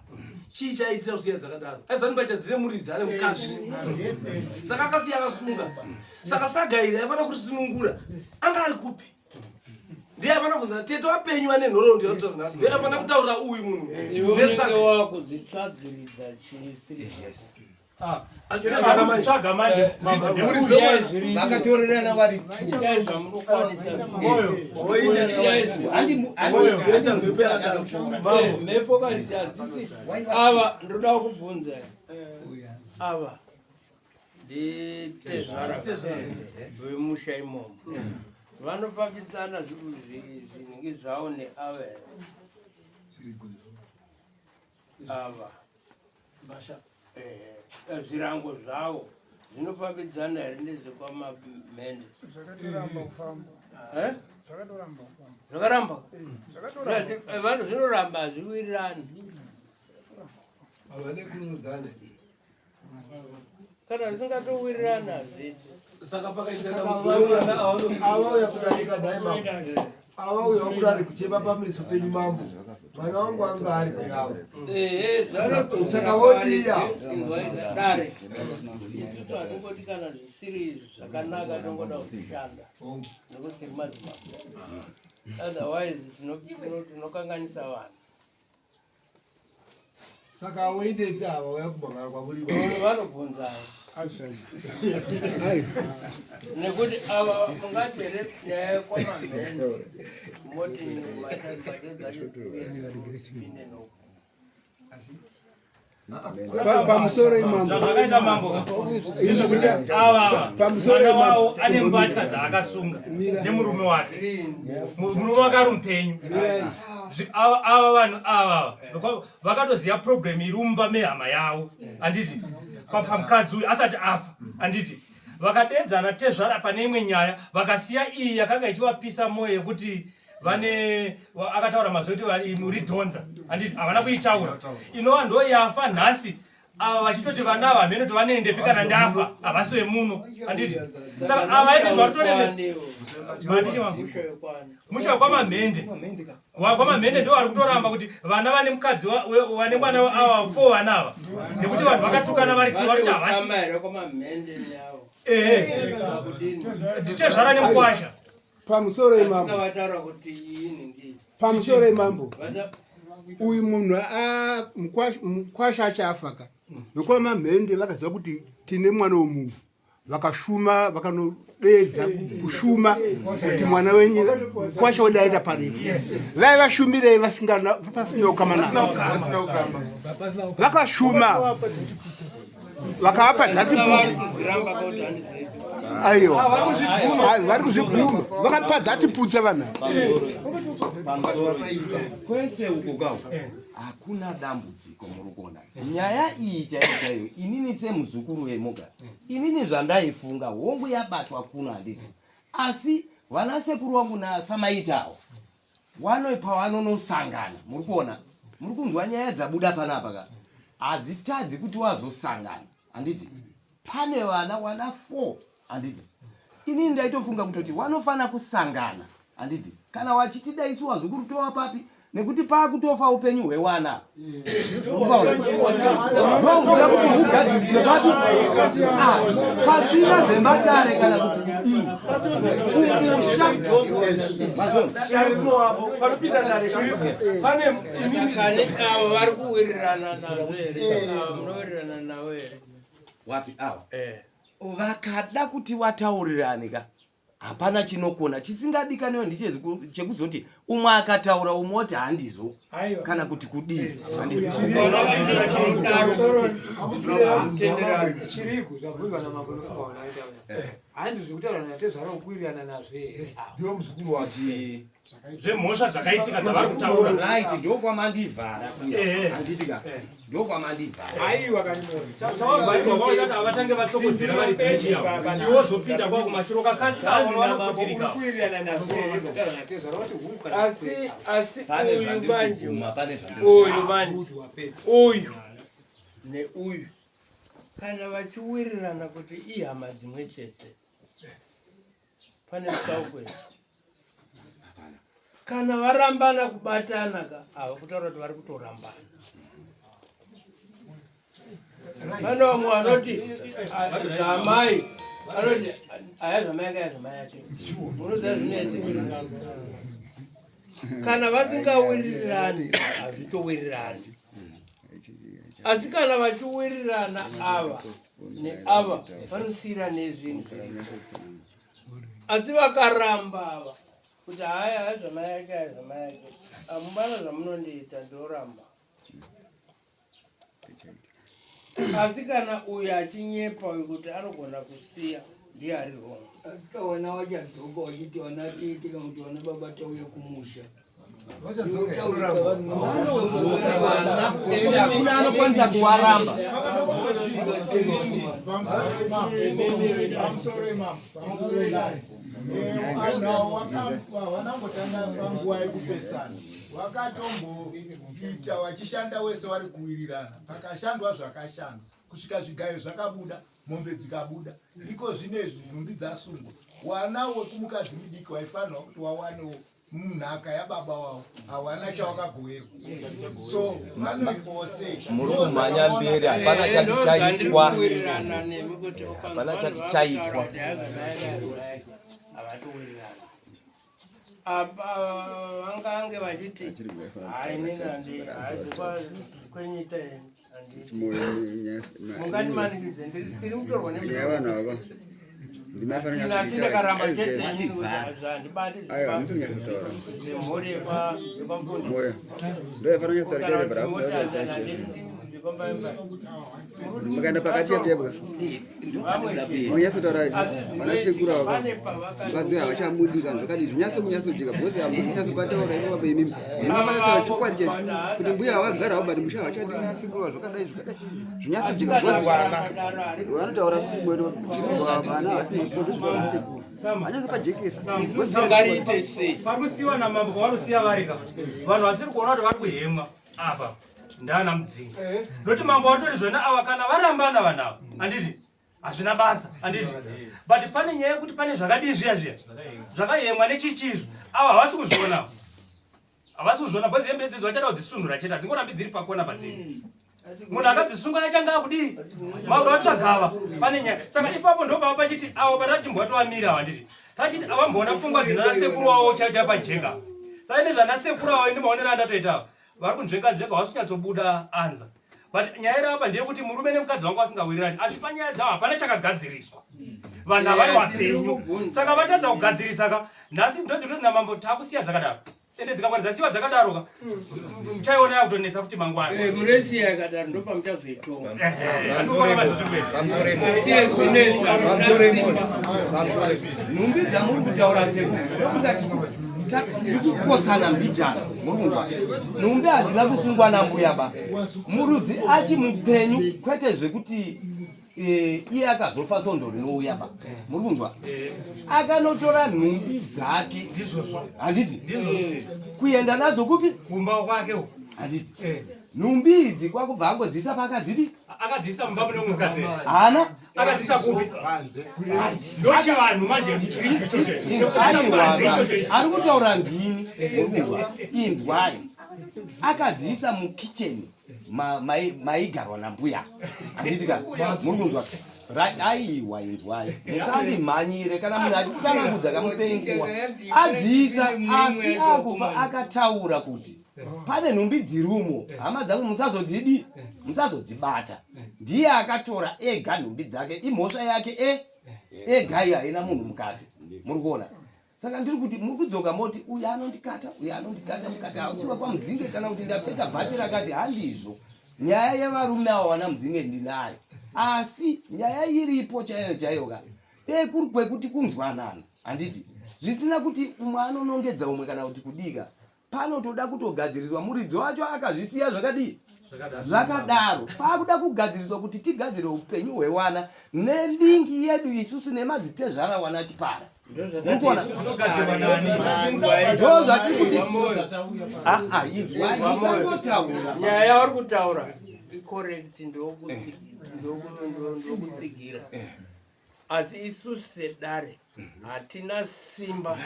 chii chaiitira kusiya dzakadaro aizani mbatya dzine muridzi ane mukadzi saka akasiya akasunga saka saga iri aifanira kurisunungura anga ari kupi ndiye aifanira kubvunza tete wapenyu ane nhoroondo yakuta nhasi ndiye aifanira kutaurira uyu munhu nesaga wakudzitsvagiridza chii Tsvaga manje vakatorerana vari mhepo kazi hadzisi ava ndoda kubvunza ava nditezvara vemusha imomo vanofambidzana zvinhingi zvavo neava here ava eh, zvirango zvavo zvinofambidzana here nezvekwamamhende Zvakatoramba kufamba. Eh? Zvakatoramba kufamba. Zvakaramba? Zvakatoramba. Eh, vanhu zvinoramba hazviwirirani. Havane kurodzana. Kana zvisingatowirirani hazviiti. Saka pakaita avauya kudarika dai mambo avauya kudari kuchema pameso penyu mambo mwana wangu anga ari kuyavo saka vodiya dare isusu hatingoti kana zvisiri izvi zvakanaka tongoda kushanda nekuti tiri madzimambo otherwise tinokanganisa vanhu Saka woendepi ava waya kumangara kwamuri? Vanobvunzana. Nekuti ava mungati here nyaya yekwamamhene moti mbatya dzacho dzipinde noku. Pamusoro imambo. Zvakaita mambo ka. Ava Pamusoro mwana imambo. wavo ane mbatya dzaakasunga nemurume wake. Murume wake ari mupenyu. Ava vanhu ava vakatoziva problem iri mumba mehama yavo handiti pamukadzi uyu asati afa handiti vakadedzana tezvara pane imwe nyaya vakasiya iyi yakanga ichivapisa mwoyo yekuti vane akataura mazwi ekuti muri dhonza handiti havana kuitaura inova ndo yafa nhasi ava vachitoti vana ava hameno kuti vanoendepi kana ndafa havasi vemuno handiti saka ava ine zvatoreme musha wekwamamhende wakwamamhende ndo vari kutoramba kuti vana vane mukadzi vane mwana ava fo vana ava nekuti vanhu vakatukana vari ti vari kuti havasi ehe nditezvara nemukwasha Pamusoro imambo. Pamusoro imambo. Uyu munhu mukwasha achafa ka. Vekwamamhende vakaziva kuti tine mwana womunhu. Vakashuma vakanodedza kushuma kuti mwana wenyu mukwasha wedu aenda parefu. Vaivashumirei vasingana pasina ukama navo. Vakashuma vakavapa dzati aiwa vari kuzvibvuma vakapa dzati putsa vanhu kwese uko kawo hakuna dambudziko muri kuona nyaya iyi chaiyo chaiyo inini semuzukuru vemoga inini zvandaifunga hongu yabatwa kuno handiti asi vanasekuru wangu nasamaitawo Wano pawanonosangana muri kuona muri kunzwa nyaya dzabuda panapa ka hadzitadzi kuti wazosangana handiti pane vana wana 4 handiti inini ndaitofunga kutoti wanofana kusangana handiti kana wachitida isu wazukuru towa papi nekuti paakutofa upenyu hwewana ndokuda kuti hugadzirise papi ah, pasina zvematare kana kuti kudii kumusha Dare rinowapo panopinda dare chiripo pane imimi Kani avo vari kuwirirana nazvo here? Ava munowirirana navo here? Wapi ava? Vakada kuti wataurirane ka hapana chinokona chisingadikaniwe ndichekuzoti umwe akataura umwe oti handizvo kana kuti kudii chiriku zvabvunzwa namambo nofunga unaita hanzi zvekutaura natezvara ukuwirirana nazvo here ndiwo muzukuru wati zvemhosva zvakaitika dzavari kutaura right ndokwamandivhara handiti ka ndokwamandivhara aiwa kani chavavharirwa kwavachati havatange vatsokodzera vari bhenji avo iwe wozopinda kwako machiro kakasika avo vanoputirika asi asi Pane uyu zvandiri manje kubvuma, pane zvandiri uyu kubvuma. manje uyu neuyu kana vachiwirirana kuti ihama dzimwe chete pane mutsauko here kana varambana kubatana ka ava kutaura kuti vari kutorambana pane vamwe vanoti ah, zvamai vanoti aya zvamai ake aya zvamai ake unoziva zvinoitika kana vasingawirirani hazvitowirirani asi kana vachiwirirana ava neava vanosiyira nezvinhu asi vakaramba ava kuti haya haya zvamai ake haya zvamai ake amubana zvamunondiita ndoramba asi kana uyu achinyepa uyu kuti anogona kusiya ndiye ari wrong asi kawana wachadzoka wachiti vana tete kana kuti vana baba tauya kumusha Vanodzoka vana ende hakuna anokwanisa kuvaramba. Pamusoro imambo, pamusoro idare. Vanangotanga panguva yekupesana vakatomboita vachishanda wese vari kuwirirana, pakashandwa zvakashandwa. kusvika zvigayo zvakabuda mombe dzikabuda iko zvinezvi nhumbi dzasungwa wana wekumukadzi mudiki waifanirwa kuti wawanewo munhaka yababa wavo hawana chawakagoverwa so vanoitwawo sei muri kumhanya mberi hapana chati chaitwa hapana chati chaitwa Apa vangange vachiti hayi kwenyita mungandimanikidze tiri kutorwa nevanhu ava ndimafanirakaramba chete handibati zvemhuri yekwambundi ndoyafanira kunyatsotaura chete mukaenda pakati yepebwa munyatsotaura vana sekuru ava mukadzi havachamudi kana zvakadii zvinyatso kunyatsojeka bcause hamusi nyatso pataura ipapa imimi imamanyatsoa chokwadi chacho kuti mbuya havagara havo but musha havachadi vana sekuru ava zvakadai zvakadai zvinyatso jeka bcause vanotaura vana havasi sekuru anyatso pajekesa parikusiyiwa namambo kwavarikusiya varika vanhu vasiri kuona kuti vari kuhemwa apa ndana mudzinga eh. noti mambo watori zvona ava kana varambana vanhu ava handiti hazvina basa handiti but pane nyaya yekuti pane zvakadii zviya zviya zvakayemwa nechichizvo ava havasi kuzviona havasi kuzviona bcause hembe idzodzo vachada kudzisunhura chete hadzingorambi dziri pakona padziri hmm. munhu akadzisunga achange akudii mauda watsvagava pane nyaya saka ipapo ndopava pachiti avo patati chimbwatovamira handiti tachiti avamboona pfungwa dzinana sekuru wavo chaicho chapajeka saka ine zvana sekuru avo ini maonero andatoita vari kunzvenga nzvenga vasi kunyatsobuda anza but nyaya iri apa ndeyekuti murume nemukadzi wangu vasingawirirani asi panyaya dzavo hapana chakagadziriswa vanhu havari wapenyu saka vatadza kugadzirisa ka nhasi ndodzitoti namambo takusiya dzakadaro ende dzikangwana dzasiwa dzakadaro ka muchaiona yakutonetsa futi mangwana eh, muresiya yakadaro ndopamuchazoitonga eh, eh, nhumbi dzamuri kutaura seku tiri kupotsana mbijana muri kunzwa nhumbi hadzina kusungwa nambuya ba murudzi achimupenyu kwete zvekuti Eh, iye akazofa sondo rinouya ba muri kunzwa akanotora nhumbi dzake handiti kuenda nadzo kupi kumba kwake handiti eh. nhumbi idzi kwakubva angodziisa paakadzidi akadziisa mumba mune mukadzi haana akadziisa kupi ndochivanhu manje ari kutaura ndini muri kunzwa inzwai akadziisa mukicheni maigarwa nambuya handiti ka muri kunzwa aiwa inzwai musandimhanyire kana munhu achitsanangudza kamupenguwa adziisa asi akufa akataura kuti pane nhumbi dzirumo hama dzangu musazodzidi musazodzibata ndiye akatora ega nhumbi dzake imhosva yake e ega iyo haina munhu mukati muri kuona Saka ndiri kuti muri kudzoka moti uyu anondikata uyu anondikata mukati hausi wekwamudzinge kana kuti ndapfeka bhati rakati handizvo. Nyaya yevarume ava vana mudzinge ndinayo asi nyaya iripo chaiyo chaiyo ka dei kuri kwekuti kunzwanana handiti zvisina kuti umwe anonongedza umwe kana kuti kudika panotoda kutogadziriswa muridzi wacho akazvisiya zvakadii zvakadaro pakuda kugadziriswa kuti tigadzire upenyu hwewana nelingi yedu isusu nemadzitezvara wana chipara murikuona ndo zvatiri kuti aa inzwai musangotaura nyaya yauri kutaura icorrect ndokutsigira eh. asi isusu sedare hatina simba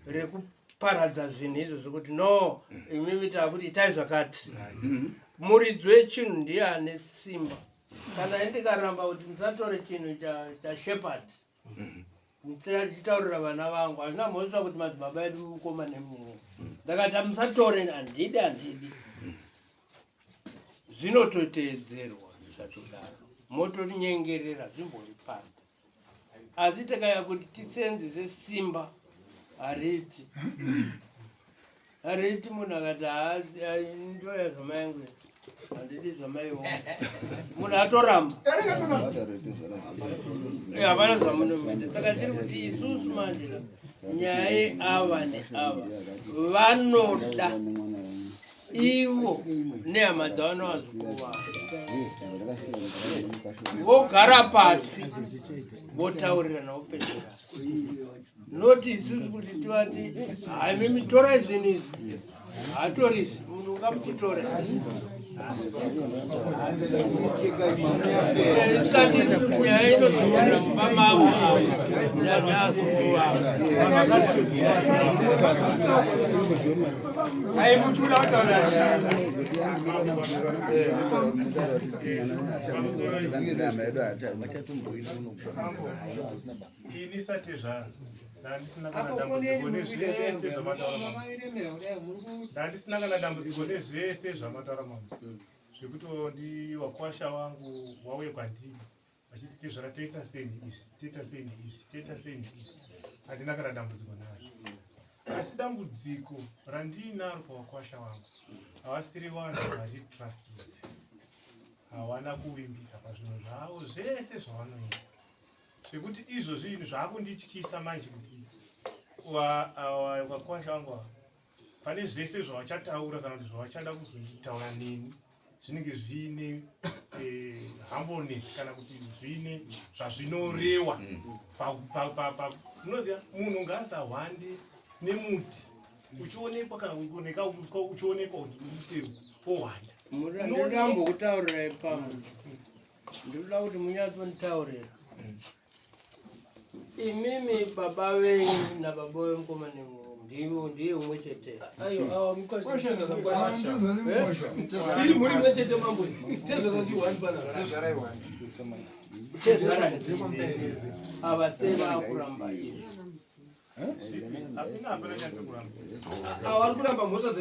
rekuparadza zvinhu izvo zvekuti no imimi takuti itai zvakati muridzi wechinhu ndiye ane simba kana indikaramba kuti musatore chinhu chashepard ndichitaurira vana vangu hazvina mhosva kuti madzibaba edu mukoma nemunini ndakati musatore handidi handidi zvinototeedzerwa zvisatodaro motonyengerera zvimbori pano asi takaya kuti tisenzese simba hariti hariti munhu akati ndoya zvamai handidi zvamaiwo munhu atoramba eh, hapana zvamunomuita saka tiri kuti isusu manje nyaya yeava neava vanoda ivo nehama dzavo nevazukuru vavo vogara pasi votaurirana vopedzerana not isusu kuti tivati haimimi torai zvinhu izvi hatori izvi munhu ungamuti tore Nyaya inozoona mumba mavo avo Ini satezvara ndandisina kana dambudziko nezvese zvamataura mama. Ndandisina kana dambudziko nezvese zvamataura mama. Zvekuti ndi wakwasha wangu wauye kwandiri vachiti tezvara toita sei neizvi, toita sei neizvi, toita sei neizvi. Handina kana dambudziko nazvo. Asi dambudziko randiinaro pawakwasha wangu havasiri vanhu vari trustworthy. Hawana kuvimbika pazvinhu zvavo zvese zvavanoita. Zvekuti izvozvi ini zvakundityisa manje kuti vakwasha vangu ava pane zvese zvavachataura kana kuti zvavachada kuzonditaura neni zvinenge zviine eh, humbleness kana kuti zviine zvazvinorewa unoziva munhu ngaasahwande nemuti uchionekwa kana kuoneka uchionekwa kuti uri kuseri wohwanda ndinodambokutaurirai pamwe ndinoda kuti munyatsonditaurira imimi baba venyu nababa vemukoma ndivo ndiye umwe chete iri mhuri imwe chete mambo tezvara ava sei vakuramba izvi vari kuramba mhosva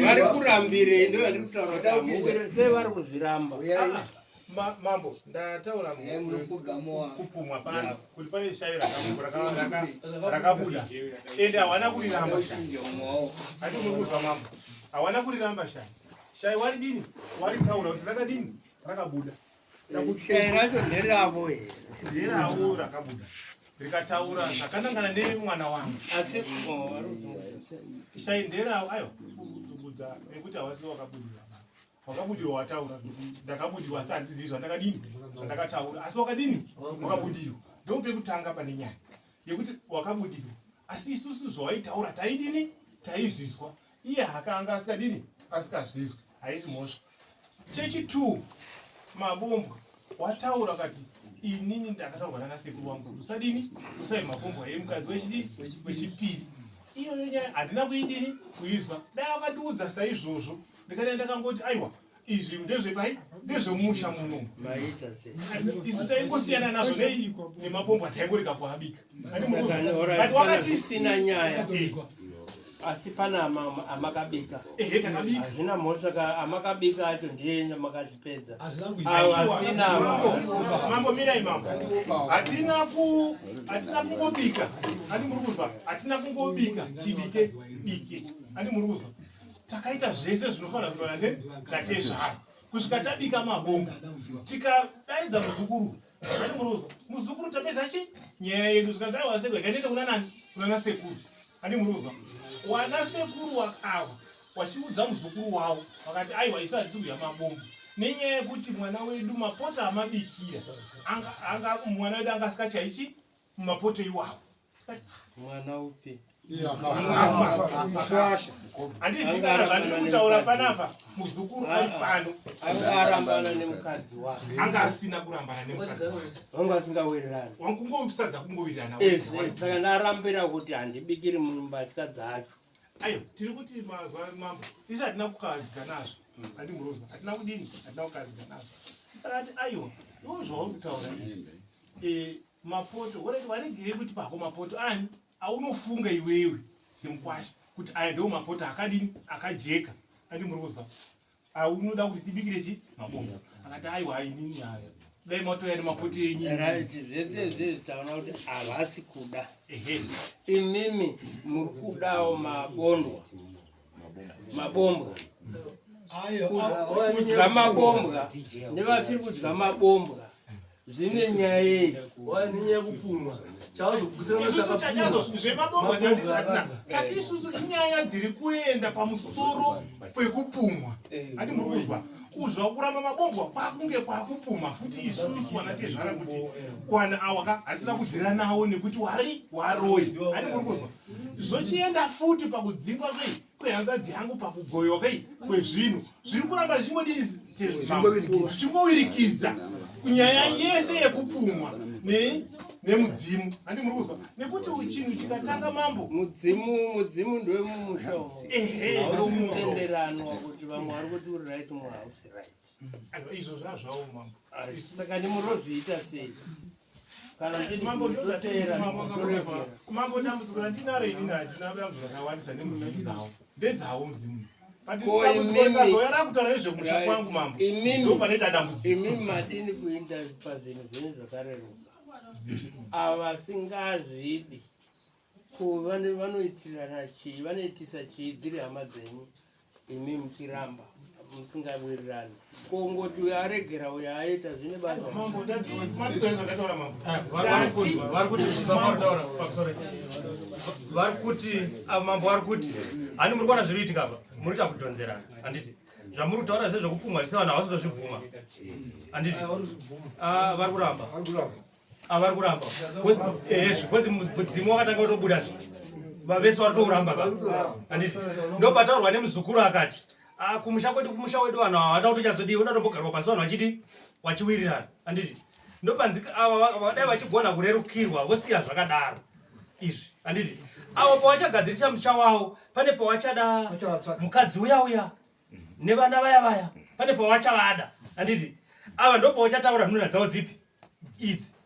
vari kurambirei ndo yandiri kutaura kuti sei vari kuzviramba mambo ndataura kupumwa pano kuti pane shavi rakabuda ende hawana kuriramba shavi ati muri kuzwa mambo hawana kuriramba shavi shavi waridini waritaura kuti rakadini rakabuda Shayi racho nderavo here? Nderavo rakabuda rikataura zvakanangana nemwana wangu. Asi shayi nderavo ayo kudzungudza nekuti hawasi wakabudirwa. Wakabudirwa wataura kuti ndakabudirwa asi handizivi zvandakadini zvandakataura asi wakadini wakabudirwa. Ndopekutanga pane nyaya yekuti wakabudirwa asi isusu zvawaitaura taidini taizvizwa iye hakanga asikadini asikazvizwi haisi mhosva chechi 2 mabombwa wataura kati inini ndakataurwa nana sekuru wangu kuti usadini usai mabombwa emukadzi wechidii wechipiri iyoyo nyaya handina kuidini kuizwa dai wakandiudza saizvozvo ndikadai ndakangoti aiwa izvi ndezvepai ndezvemusha muno isu taingosiyana nazvo nei nemabombwa taingorega kuabika but wakatisina nyaya eh. asi pana amakabika hazvina mhosva ka amakabika acho ndiye makazvipedza asina mambo mirai mambo hatina ku hatina kungobika handi muri kuzwa hatina kungobika chibike bike handi muri kuzwa takaita zvese zvinofanira kuitwa natezvara kusvika tabika mabonga tikadaidza muzukuru handi muri kuzwa muzukuru tapedza chi nyaya yedu zvikanzi aiwa sekuru yakaendaita kuna nani kuna nasekuru Handi muri kuzwa? Wana sekuru wakawa wachiudza muzukuru wavo vakati aiwa isu hatisi kudya mabombo nenyaya yekuti mwana wedu mapoto amabikira anga, anga mwana wedu anga asikachaichi mumapoto iwawo mwana upi handizivi kana zvandiri kutaura panapa muzukuru ari pano anga arambana nemukadzi wake anga asina kurambana nemukadzi wake vanga vasingawirirani wangungosadza kungowirirana saka ndarambira kuti handibikiri munhu mbatya dzacho ayo tiri kuti mazuva mambo isi hatina kukahadzika nazvo handi murozwa hatina kudini hatina kukahadzika nazvo saka ati aiwa iwo zvauri kutaura izvi eh, mapoto waregerei kuti pako mapoto ani aunofunga iwewe semukwasha kuti aya ndiwo mapoto akadini akajeka andi muri kuzwa aunoda kuti tibikire chi mabongo akati aiwa inini aya dai matouya nemapoto enyu right zvese izvezvi taona kuti havasi kuda imimi muri kudawo mabondwa mabombwa kudya mabombwa nevasiri kudya mabombwa zvine nyaya yei nenyaya yekupumwa zvemabombwa tatisina tati isusu inyaya dziri kuenda pamusoro pekupumwa ati muri kuzwa kuzwa kuramba mabombwa kwakunge kwakupumha futi isusu wanatezvara kuti kwana awaka hatisina kudhira nawo nekuti wari waroyi ati muri kuzwa zvochienda futi pakudzingwa kwei kwehanzvadzi yangu pakugoyiwa kwei kwezvinhu zviri kuramba zvichingodii zvichingowirikidza nyaya yese yekupumwa nemudzimu handi muri kuzwa nekuti chinhu chikatanga mambo mudzimu mudzimu ndewemumusha umotenderanwa kuti vamwe vari kuti uri right mumwe hausi right izvo zvazvawo mambo saka ndimurozviita sei mambo ndozvatimambo dambudziko randinaro inini handina dambudziko rakawandisa nemudzimu dzavo ndedzavo mudzimu dambudziko rakutaura nezvekumusha kwangu mambo ndopanoita dambudziko imimi madini kuinda pazvinhu zvenyu zvakareruka avasingazvidi ko vanoitirana chii vanoitisa chii dziri hama dzenyu imi muchiramba musingawirirani kongoti uyo aregera uyo aita zvine basa vari kuti ah, mambo vari kuti hani muri kuona zviri kuitika apa muri kuita kudhonzerana handiti zvamuri kutaura sezvekupumwa zvese vanhu havasi kutozvibvuma handiti ah, vari kuramba Ah, vari kuramba ezvi bcause mudzimu wakatanga kutobuda zve vavese vari touramba ka handiti ndopataurwa nemuzukuru akati ah, kumusha kwedu kumusha wedu vanhu ava vada kutonyatsodii voda kutombogarwa pasi vanhu vachidi wachiwirirana handiti ndopanzi ava vadai vachigona kurerukirwa vosiya zvakadaro izvi handiti avo pawachagadzirisa musha wavo pane pawachada mukadzi uya uya nevana vaya vaya pane pawachavada handiti ava ndopawachataura nhunha dzavo dzipi idzi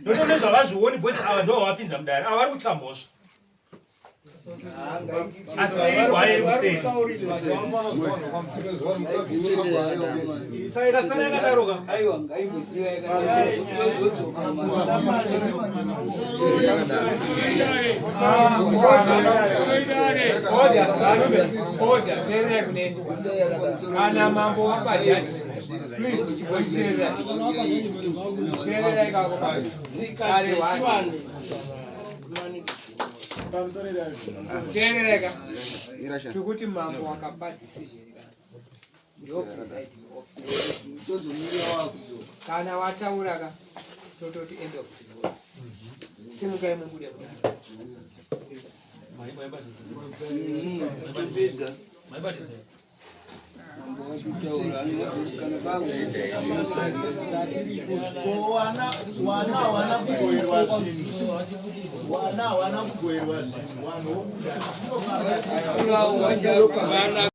noto nezvavazvioni boys ava ndo vavapinza mudare ava vari kutya mhosva asi iri gwai iri kuseri ikasara yakadaroka Kana mambo wapajaji Please, teerera. Teerera ikako. Kare wani. Teerera ka. Tikuti mambo akapa decision ka. Ndo presiding officer. Kana wataura ka tototi end of the vote. Simukai mubude kudaro. Maibatisa. Wana hawana kugoverwa zvinhu, wana hawana kugoverwa zvinhu, vanhu vobuda.